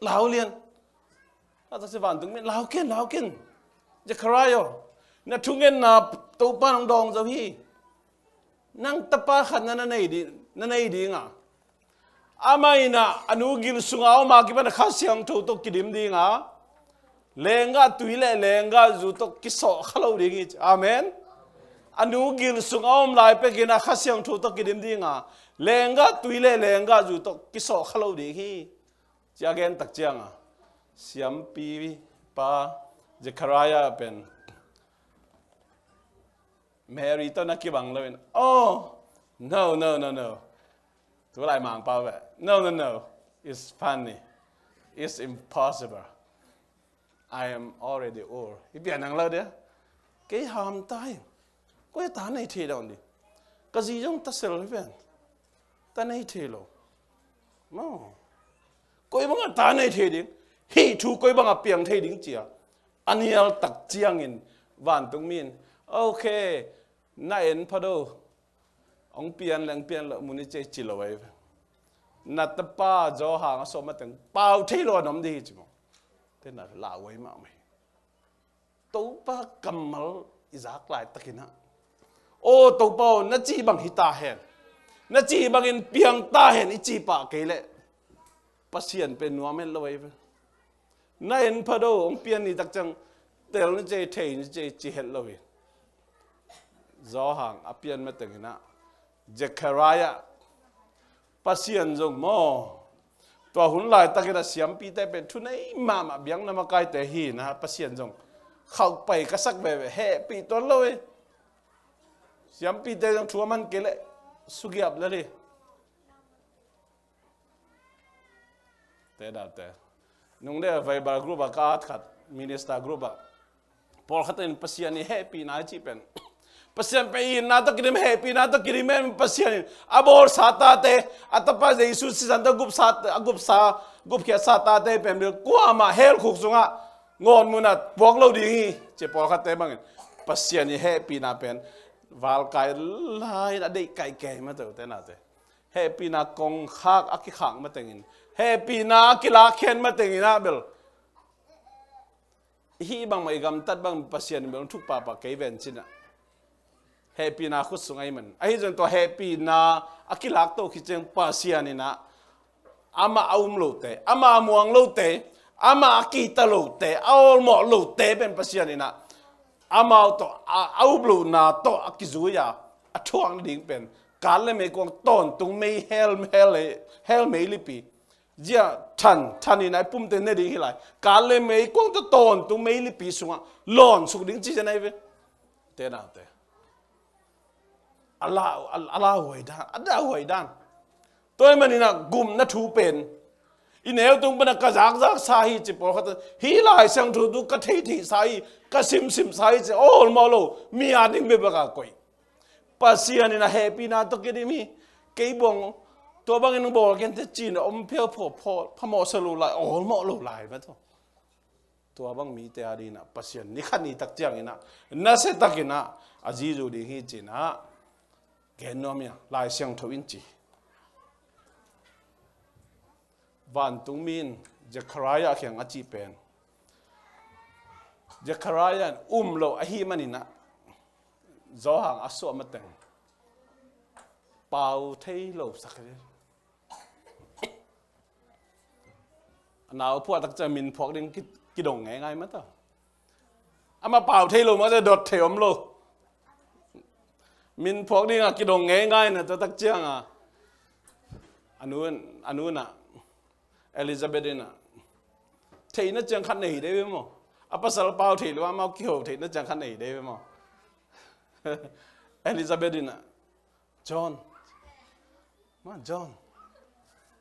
lau lian. A tak ciang vantungmi, lau ken, lau ken. Zechariah aw, na thungetna Topa in hong dawng zo hi. Nang tapa khat na na nei ding, na nei ding a, amah in ah a nu gil sunga om a kipan a Kha Siangtho tawh kidim ding a, lenggah tui le lenggah zu tawh kisawh kha lo ding hi ci. Amen. A nu gil sunga om lai pekin a Kha Siangtho tawh kidim ding a, lenggah tui le lenggah zu tawh kisawh kha lo ding hi, ci a gen tak ciang a, siampipa Zechariah pen Mary tawh na kibang loin, oh, no, no, no, no. Tulai mangpa ve. No, no, no. It's funny. It's impossible. I am already old. Hi pian ang lo dia. Kei ham ta hi. Koi ta nei thei dong di. Ka zi zong ta sel hi pian. Ta nei thei lo. No. Koi bang a ta nei thei ding. Hih thu koi bang a piang thei ding ci a, a nial tak ciangin vantungmi in, okay, na en pha do. Hong pian leng pian lo, mun i ci ci lo ahi ve. Na tapa Johan a sawh mateng pau thei lo a nom di hi ci maw. Te na lau ahi mahmah hi. Topa kammal i zak laitakin ah, aw Topa aw, na cih bang hi ta hen, na cih bangin piang ta hen i cih pah kei leh Pasian pen nuam het lo ahi ve. Na en pha do, hong pian ni tak ciang tel ni cei, thei ni cei ci het lo hi. Johan a pian matengin ah, Zechariah, Pasian zong maw, tua hun laitakin a siampite pen thunei mahmah, biakna makaite hi in ah, Pasian zong khauhpai ka sak veve, hehpih tuan lo hi. Siampite zong thu a man kei leh sugiap lel hi. Te date. Nung de Viber group a ka at khat, minister group a, pawlkhat in Pasian i hehpihna i cih pen, Pasian pen itna tawh kidim, hehpihna tawh kidim, men Pasian in a bawlsa tate, a tapa Jesu sisan tawh gupsa, a gupsa, gupkhiatsa tate pen bil kuamah hell khuk sungah ngawn mun a puak lo ding hi, ci pawlkhatte bangin. Pasian i hehpihna pen valkai lai-in a deih kaikei mah tawh te nate. Hehpihna kongkhak a kikhak matengin, hehpihna a kilakkhen matengin ah bel, hih bangmah i gamtat bang Pasian in bel hong thuk pahpah kei ven cin ah. Hehpihna khut sung ahih man. Ahi zong tua hehpihna a kilak to khit ciang Pasian in ah, amah a um lote, amah a muang lote, amah a kihta lote, a awlmawh lote pen Pasian in ah amau tawh a, a up lohna tawh a kizui a, a thuak nading pen kat le meikuang tawntung mei hell, hell, hell meilipi. Zia than, than in a i pumte ne ding hi lai. Kat le meikuang tawh tawntung meilipi sungah lawnsuk ding ci zia nai ve. Te naute. A lau, a, a lauhuai dan, a lauhuai dan. Tua ahih manin ah gupna thu pen i neu tung pan a ka zakzak sa hi ci pawlkhat, hih Lai Siangtho tu ka theihtheih sa hi, ka simsim sa hi ci, awlmawh lo, mi a ding bekbek a koih. Pasian in a hehpihna tawh kidim hi. Kei bang tua bangin bawl kei inteh ci-in a om phial phaw, phaw, phamawh sa lo lai, awlmawh lo lai mah tawh. Tua bang mite a dingin ah Pasian ni khat ni tak ciangin ah nasia takin ah a zizu ding hi ci-in ah gen nuam hi a, Lai Siangtho in ci. Vantungmi in Zechariah kiang a cih pen, Zechariah in um lo ahih manin ah Johan a suah mateng pau thei lo sak hi. A nau phuah tak ciang min phuak ding ki, kidong ngeingai mah ta. Amah pau thei lo mah ta, dot thei om lo. Min phuak ding a kidong ngeingai na, tua tak ciang a, a nu, a nu in ah, Elizabeth in ah, theihna ciang khat nei dei ve maw. A pasal pau thei lo, amau kiho theihna ciang khat nei dei ve maw. Elizabeth in ah, John. Ma John.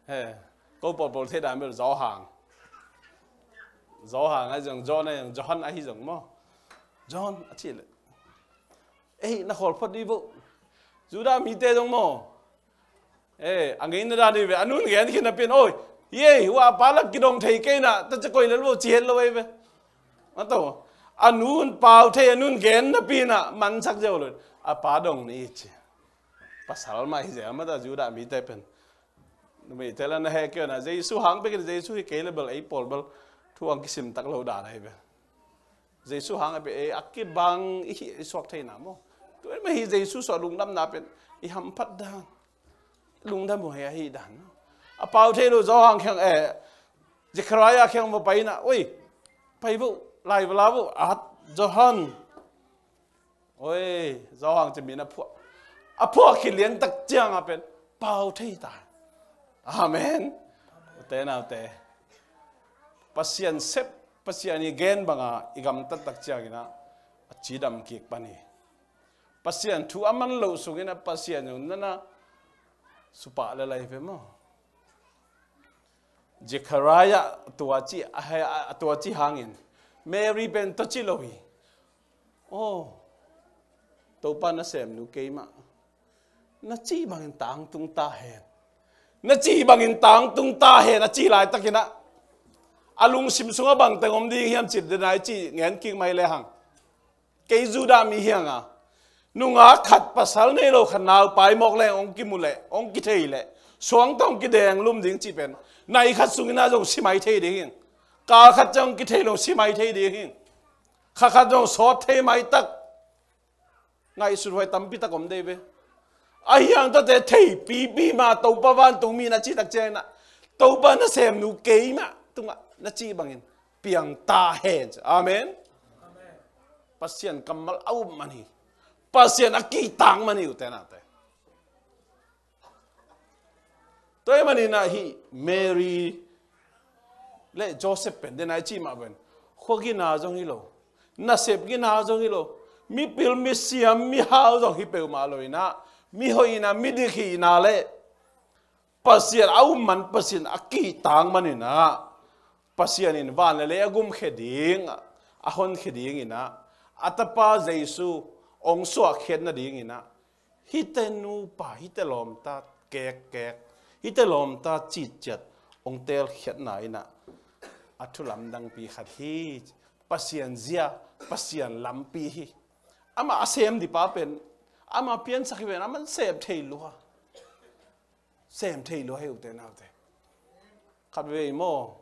He, ko pawlpawl thei dan bel Johan. Johan ahi zong, John ahi zong, Johan ahi zong maw. John a cih leh, ei, na khawl phot dih vo. Judah mite zong maw. Eh, a ngeina dan hi ve, a nun gen khin napi in, oi, ei, hua a pa lak kidong thei kei na, ta ci koi lel vo, ci het lo ei ve. A to, a nun pau thei, a nun gen napi in ah mansak ziau lo. A pa dong ni ci. Pasal mah hi zel mah ta Judah mite pen. Numei te la na heh kei na, Jesu hang pek in, Jesu hi kei le bel ei pawl bel thu ang kisim tak lo dan ahi ve. Jesu hang a pe ei a kibang i hi, i suak theihna maw. Tua mah hi Jesu suah lungdamna pen i hamphat dan. Lungdam uh hi ahi dan. A pau thei lo Johan kiang, eh, Zechariah kiang va pai na, oi, pai vo, lai va la vo, at Johan. Oi, Johan ci min a phuah. A phuah khit lian tak ciang a pen pau thei ta. Amen. Te naute. Pasian sep, Pasian i gen banga i gamtat tak ciangin ah a cidam kik pan hi. Pasian thu a man loh sungin ah Pasian zong nana supah le lai ve maw. Zechariah tua ci, a, a, a tua ci hangin Mary pen tua ci lo hi. Oh, Topa na semnu keimah na cih bangin tangtung ta hen. Na cih bangin tangtung ta hen, a cih laitakin ah a lungsim sungah bangteng om ding hiam cih denai cih ngen kik mai le hang. Kei Judah mi hi hang a, nungak khat pasal nei lo khat naupai mawk leng hong kimu leh, hong kithei leh, suangta hong kideng lum ding cih pen nai khat sungin ah zong si mai thei ding hi. Kal khat ciang hong kithei lo si mai thei ding hi. Kha khat zong sawt thei mai tak. Ngaihsut huai tampi tak om dei ve. Ahi hang tuate theipipi ma Topa vantungmi na cih tak ciangin ah, Topa na semnu keimah tungah na cih bangin piang ta hen. Amen. Pasian kammal a up man hi. Pasian a kihtak man hi, ute naute. Tua ahih manin ah hih Mary le Joseph pen denai cih mah pen khua gina zong hi lo, nasep gina zong hi lo, mipil misiam mihau zong hi peuhmah lo in ah, mihoih in ah, midik hihna le Pasian a um man, Pasian a kihtak man in ah, Pasian in van le lei a gumkhia ding, a honkhia ding in ah, a tapa Jesu hong suahkhiat nading in ah, hihte nupa, hihte lawmta kekkek, hihte lawmta citciat hong teelkhiatna in ah, a thu lamdangpi khat hi. Pasian zia, Pasian lampi hi. Amah a sem ding pa pen, amah piansak hi pen, amah sem thei lua. Sem thei lua hi, ute naute. Khat vei maw.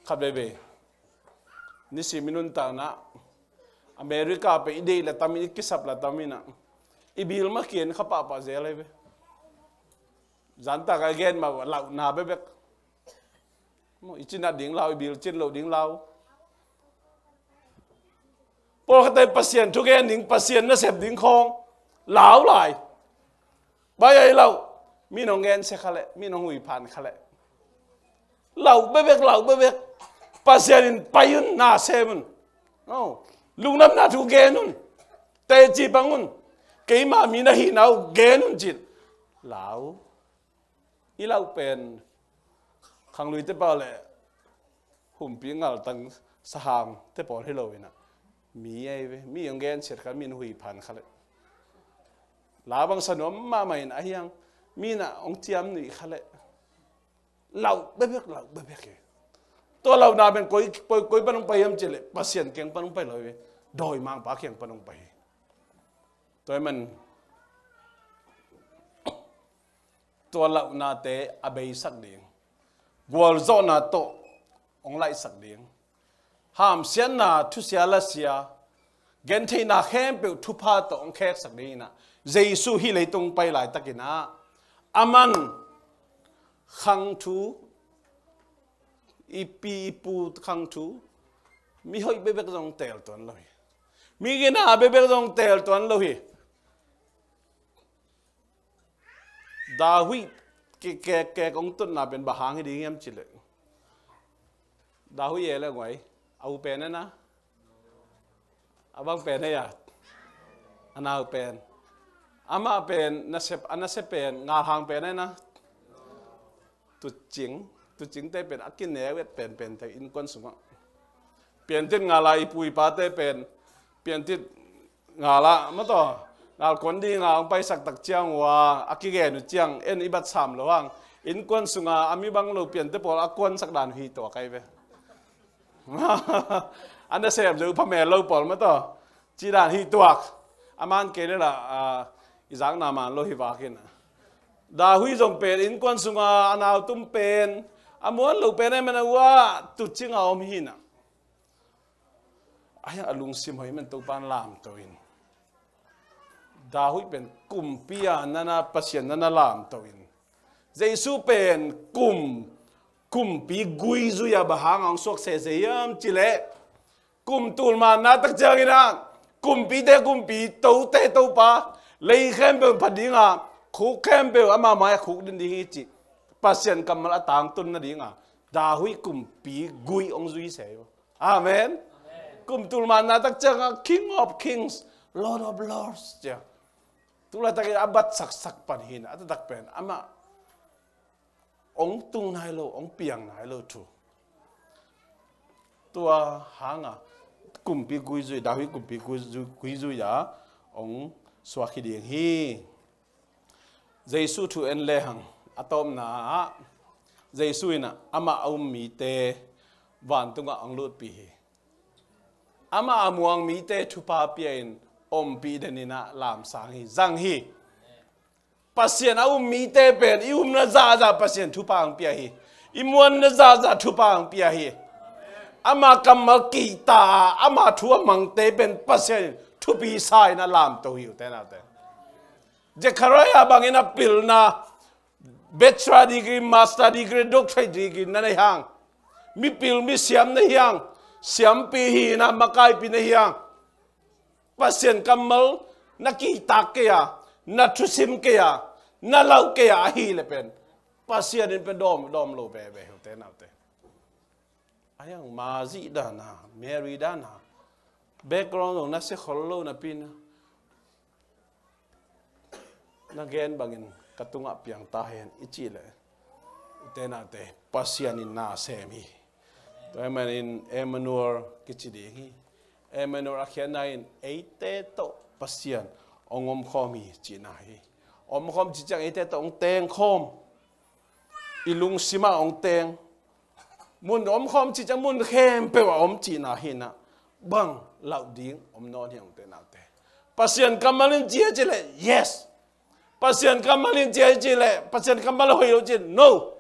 Khat vei vei. Nisim i nuntakna. America pen i deih la tam in, i kisap la tam in ah, i bil mah kian kha pahpah zel ahi ve. Zanta ka gen mah lauhna bekbek. Maw, i cin a ding lau, i bil cin loh ding lau. Pawlkhatte Pasian thu gen ding, Pasian nasep ding khawng lau lai. Bai ai lauh, mi nong gensia kha leh, mi nong huiphan kha leh. Lauh bebek, lauh bebek. Pasian in pai un, na sem un. Aw, lungdamna thu gen un. Teci pang un. Keima mi na hihna uh gen un cin. Lau. I lauh pen khangluite pau le humpi ngaltang sahangte pawl hi lo inah. Mi ei ve, mi hong gensiat kha, mi na huiphan kha leh. La bang sa nuam mahmah in a hiang, mi na hong ciam nuih kha leh. Lauh bebek, lauh bebek hi. Tua lauhna pen koi, koi, koi pan hong pai hiam cih leh, Pasian kiang pan hong pai lo hi. Dawimangpa kiang pan hong pai hi. Tua hi man, tua lauhnate a beisak ding, gualzawhna tawh hong laihsak ding, hamsiatna, thusia lasia, gentheihna khempeuh thupha tawh hong kheksak ding inah, Jesu hih leitung pai laitakinah, aman khang thu, i pi i pu khang thu, mi hoih bebek zong teel tuan lo hi. Mi gina bebek zong teel tuan lo hi. David kek, kek, kek hong tutna pen bang hang hi ding hiam cih leh, David e le nguai, a u pen e na, a bang pen e a, a nau pen. Amah pen nasep, a nasep pen ngalhang pen e na. Tucing, tucingte pen a kineu et penpente innkuan sungah. Piantit ngala i pu i pate pen, piantit ngala, mataw, ngalkuan dinga hong paisak tak ciang uh a, a kigen uh ciang en i bat sam lo hang. Innkuan sunga a mi bang lo piante pawl a kuansak dan uh hi tuak ai ve. A nasem zo phamel lo pawl mataw. Cih dan hi tuak. A man kei le lah, a, i zakna man lo hi vakin. Dahui zong pen innkuan sunga a nautum pen a muan lo pen e man a ua tucing a om hi na. A hiang a lungsim hoih man Topan lamto in. Dahui pen kumpi a nana Pasian nana lamto in. Jesu pen kum, kumpi guizui a bang hang a hong suak sese hiam cih leh. Kum tul manna tak ciangin ah, kumpite kumpi, tote Topa, lei khempeuh phat dinga, khuk khempeuh ama mai-ah khuk din ding hi cih Pasian kammal a tangtun nadinga Dahui kumpi gui hong zui se hi. Amen. Amen. Kum tul manna tak ciangah King of Kings, Lord of Lords cia. Tulaitakin a bat saksak pan hi na, a taktak pen amah hong tung nai lo, hong piang nai lo thu. Tua hanga kumpi guizui, Dahui kumpi guizui, guizui a hong suak hi ding hi. Jesu thu en lehang a tawpna ah Jesu in ah amah a um mite vantungah hong lutpih hi. Amah a muang mite thupha pia in ompih den in ah lamsang hi, zang hi. Pasian a um mite pen i umna zahzah Pasian thupha hong pia hi. I muanna zahzah thupha hong pia hi. Ama kammal kihta a ama thu a mangte pen Pasian in thupi sa in a lamto hi uh te naute. Zechariah bangin a pilna bachelor degree, master degree, doctorate degree na nei hang. Mipil misiam na hi hang. Siampi hi in a makaipi na hi hang. Pasian kammal na kihtak kei a, na thusim kei a, na lauh kei a ahi le pen Pasian in pen dawm, dawm lo veve hi uh te naute. A hiang Mary dana, Mary dana background zong na sia khol lo napi in na gen bangin ka tungah piang ta hen i cih leh, u te nau te, Pasian in na sem hi. Tua ahih manin Emmanuel kici ding hi. Emmanuel a khiatna in eite tawh Pasian hong omkhawm hi cihna hi. Omkhawm cih ciang eite tawh hong tengkhawm, i lungsimah hong teng. Mun omkhawm cih ciang mun khempeuh ah om cihna hi in ah, bang lauh ding om nawn hi hong te naute. Pasian kammal in ci a cih leh yes. Pasian kammal in ci a cih leh, Pasian kammal hoih lo cih leh no.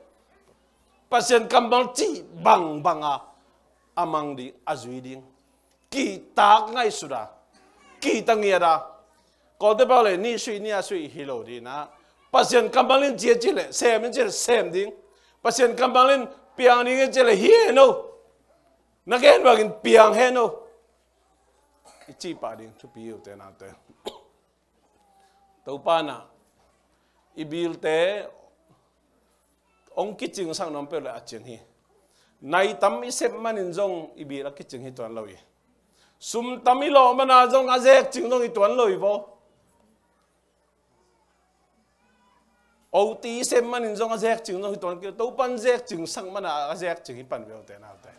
Pasian kammal cih bangbang a, a mang ding, a zui ding. Kihtak ngaihsut a, kihtak ngiat a. Kawlte pau le nih sui nih a sui hi lo ding in ah, Pasian kammal in ci a cih leh, sem in ci a cih leh sem ding. Pasian kammal in piang ding in ci a cih leh hi hen o. Na gen bangin piang hen o. i cih pah ding thupi hi, ute naute. Topa in ah i bilte hong kicingsak nuam peuh leh a cing hi. Nai tam i sep manin zong i bil a kicing hi tuan lo hi. Sum tam i lawh mana zong a zek cing zong hi tuan lo hi vaw. Oti i sem manin zong a zek cing zong hi tuan kei. Topan zek cingsak mana a zek cing hi pan ve, ute naute.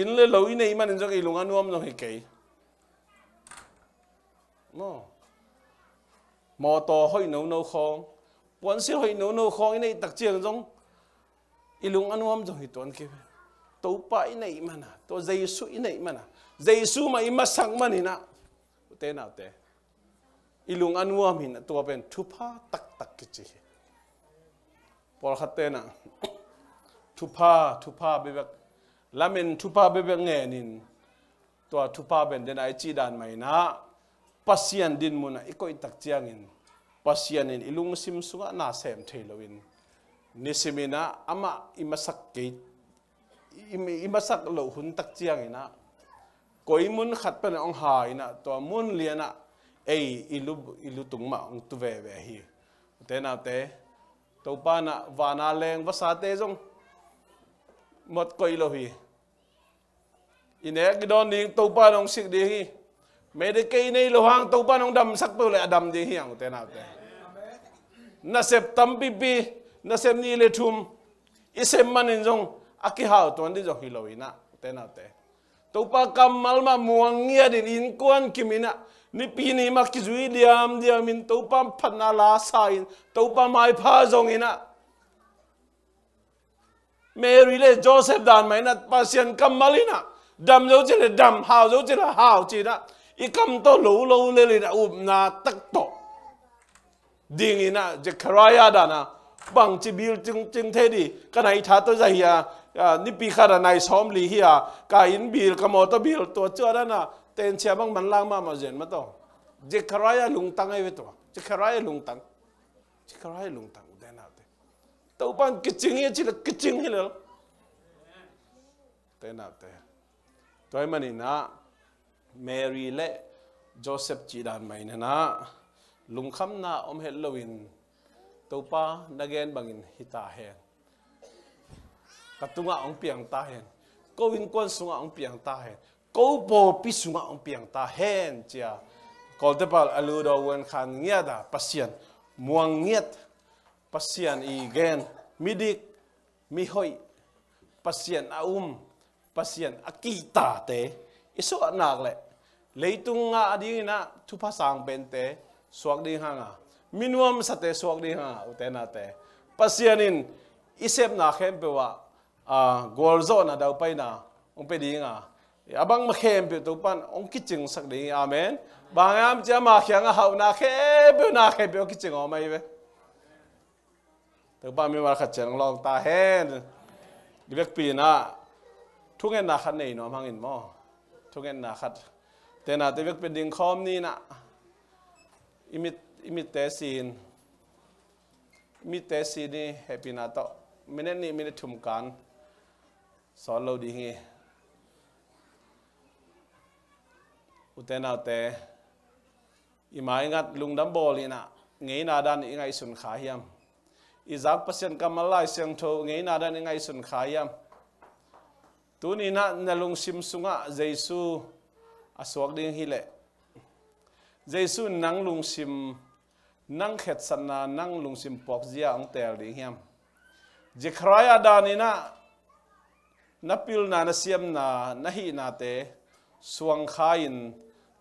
Inn le lo i neih manin zong i lung a nuam zong hi kei. Maw? Mawtaw hoih nono khawng, puansilh hoih nono khawng i neih tak ciang zong i lung a nuam zong hi tuan kei ve. Topa i neih mana, tua Jesu i neih mana, Jesu mah i masak manin ah, ute naute, i lung a nuam hi in ah, tua pen thupha taktak kici hi. Pawlkhat ten ah thupha, thupha bekbek, lamen thupha bekbek ngenin, tua thupha pen den a i cih dan mah in ah, Pasian dinmun ah i koih tak ciangin Pasian in i lungsim sungah na sem thei loin, nisimin ah amah i masak kei, i, i masak loh hun tak ciangin ah, koi mun khat pan hong ha in ah, tua mun lian ah ei i lu, i lutung mah hong tu veve hi. Ute naute, Topa in ah vana leng vasate zong mot koih lo hi. I nek i dawn ding Topa in hong sik ding hi. Medicaid i nei loh hang Topa in hong damsak peuh leh a dam ding hi hang, ute naute. Nasep tampipi, nasep nih le thum i sem manin zong a kihau tuan ding zong hi lo in ah, ute naute. Topa kammal mah muang ngiat in, innkuan kim in ah, Nipi ni mah kizui diamdiam in, Topa phatna la sa in, Topa maipha zong in ah, Mary le Joseph dan mah in ah, Pasian kammal in ah, dam zo ci leh dam, hau zo ci leh hau ci in ah, i kam tawh lo lo lel in ah, upna tak tawh ding in ah, Zechariah dan ah, bangci bil cing, cing thei ding, ka nai tha tawh za hi a, a, nipi khat ah nai sawmli hi a, ka inn bil, ka mawtaw bil, tua ciang dan ah, tenchia bang manlang mahmah zen mah tawh. Zechariah lungtang ahi ve tua. Zechariah lungtang. Zechariah lungtang, ute naute. Topan kicing hi a ci leh kicing hi lel, ute naute. Tua ahih manin ah, Mary le Joseph cih dan mah in ah, lungkhamna om het loin, Topa na gen bangin hi ta hen. Ka tungah hong piang ta hen. Ko innkuan sungah hong piang ta hen. Ko pawlpi sungah hong piang ta hen, ci a Kawlte pal a lu daw uan khan ngiat a, Pasian muang ngiat, Pasian i gen, midik, mihoih, Pasian a um, Pasian a kihtate i suah nak leh, leitung ah a dingin ah thupha sang pente suak ding hang a, mi nuamsate suak ding hang a, ute naute, Pasian in i sepna khempeuh ah, a, gualzawhna, daupaina hong pia ding a, a bangmah khempeuh Topan hong kicingsak ding hi. Amen. Bang hang hiam cih leh ama kiangah hauhna khempeuh, na khempeuh a kicing om ahi ve. Topa mimal khat ciat hong lawng ta hen. I vekpi in ah thungetna khat nei nuam hang in maw. Thungetna khat. Ute naute, i vekpi ding khawm ni in ah, i mit, i mitte si in, i mitte si ni, hehpihna tawh minute nih, minute thum kan sawl lo ding hi. Ute naute, i maingat lungdam bawl in ah, ngeina dan i ngaihsun kha hiam? I zak Pasian kammal, Lai Siangtho ngeina dan i ngaihsun kha hiam? Tuni in ah na lungsim sungah Jesu a suak ding hi leh, Jesu in nang lungsim, nang khetsatna, nang lungsim puakzia hong teel ding hiam? Zechariah dan in ah na pilna, na siamna, na hihnate suang kha in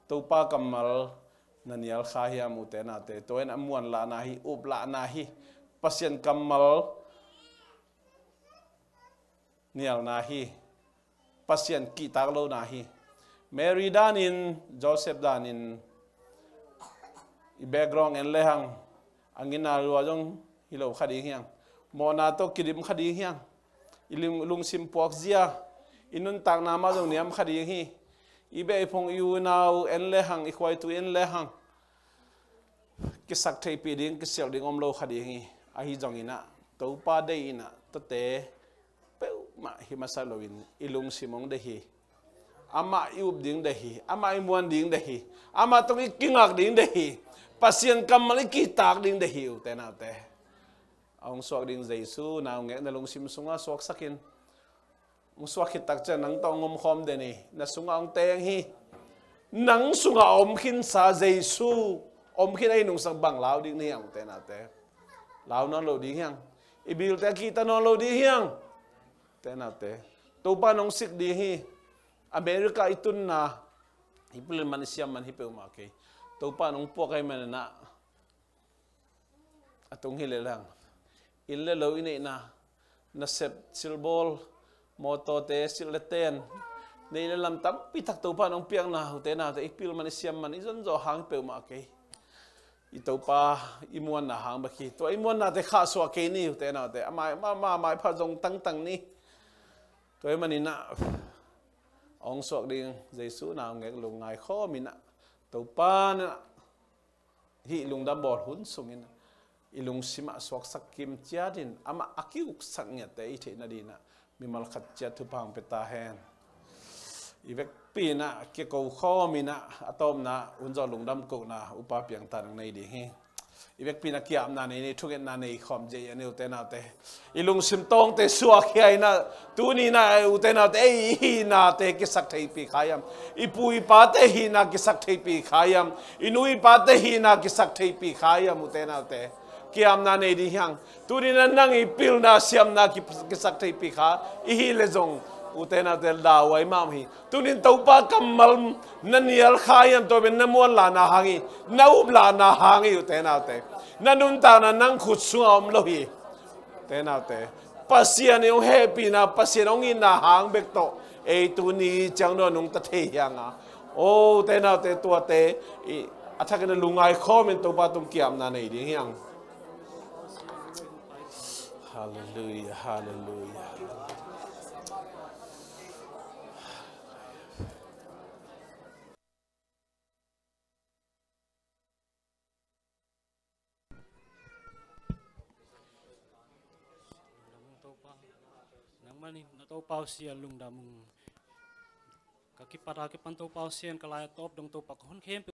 Topa kammal na nial kha hiam, ute naute? Tua in ah muanlahna hi, uplahna hi, Pasian kammal nialna hi, Pasian kihtak lohna hi. Mary dan in, Joseph dan in, i background en lehang, a ngina lua zong hi lo kha ding hiang, mawhna tawh kidim kha ding hiang, i lung, lungsim puakzia, i nuntakna mah zong niam kha ding hi. I beh i phung, i unau en lehang, i khuaitu en lehang, kisak theihpih ding, kisialh ding om lo kha ding hi. Ahi zongin ah, Topa deih in ah, tuate peuhmah hi masa loin i lungsim hong deih hi. Amah i up ding deih hi, amah i muan ding deih hi, amah tawh i kingak ding deih hi, Pasian kammal i kihtak ding deih hi, ute naute. A hong suak ding Jesu na hong ngekna lungsim sungah suaksak in. Hong suak khit tak ciang nang tawh hong omkhawm den hi, na sungah hong teng hi. Nang sungah a om khinsa Jesu om khin a i nungsak bang lau ding na hiang, ute naute. Lau nawn lo ding hiang. I bilte a kihta nawn lo ding hiang, ute naute. Topa in hong sik ding hi. America i tunna, i pil man, i siam man hi peuhmah kei. Topa in hong puak ahih manin ah, a tung hi lel hang. Inn le lo i neihna, nasep, silbawl, mawtawte, silh le ten, neih le lam tampi tak Topa in hong piakna, ute naute, i pil man, i siam man, i zon zawh hang hi peuhmah kei. I Topa i muanna hang bek hi. Tua i muannate khahsuah kei ni, ute naute. Amah, amah, amah maipha zong tangtang ni. Tua ahih manin ah, a hong suak ding Jesu na hong ngek lungngai khawm in ah, Topa in ah, hih lungdam bawl hun sungin i lungsim ah suaksak kim ciat in, amah a ki-uksak ngiatte i theih nadingin ah mimal khat ciat thupha hong pia ta hen. I vekpi in ah kiko khawm in ah, a tawpna hun zawh lungdam kohna upa piangthak in hong nei ding hi. I vekpi in ah ki-apna nei ni, thungetna nei khawm zia hi a ni, ute naute. I lungsim tawngte suak hi a, in ah tuni in ah, ute naute, ei i hihnate kisak theihpih kha hiam? I pu i pate hihna kisak theihpih kha hiam? I nu i pate hihna kisak theihpih kha hiam, ute naute? Ki-apna nei ding hiang. Tuni in ah nang i pilna siamna ki-, kisak theihpih kha i hih leh zong, ute naute, lauhuai mahmah hi. Tuni in Topa kammal na nial kha hiam? Tua pen na muan lahna hang hi, na up lahna hang hi, ute naute. Na nuntakna nang khut sungah om lo hi, ute naute. Pasian in hong hehpihna, Pasian hong itna hang bek tawh ei tuni ciang dong nungta thei hi hang a. O, ute naute, tuate i a thakin a lungngai khawm in Topa tung ki-apna nei ding hiang. Halleluia, halleluia. Lungdam ung Topa. Nangmah in na Topa uh si a lungdam ung. Ka kipat a kipan Topa uh si a, ka lai a tawp dong Topa, ka hun khempeuh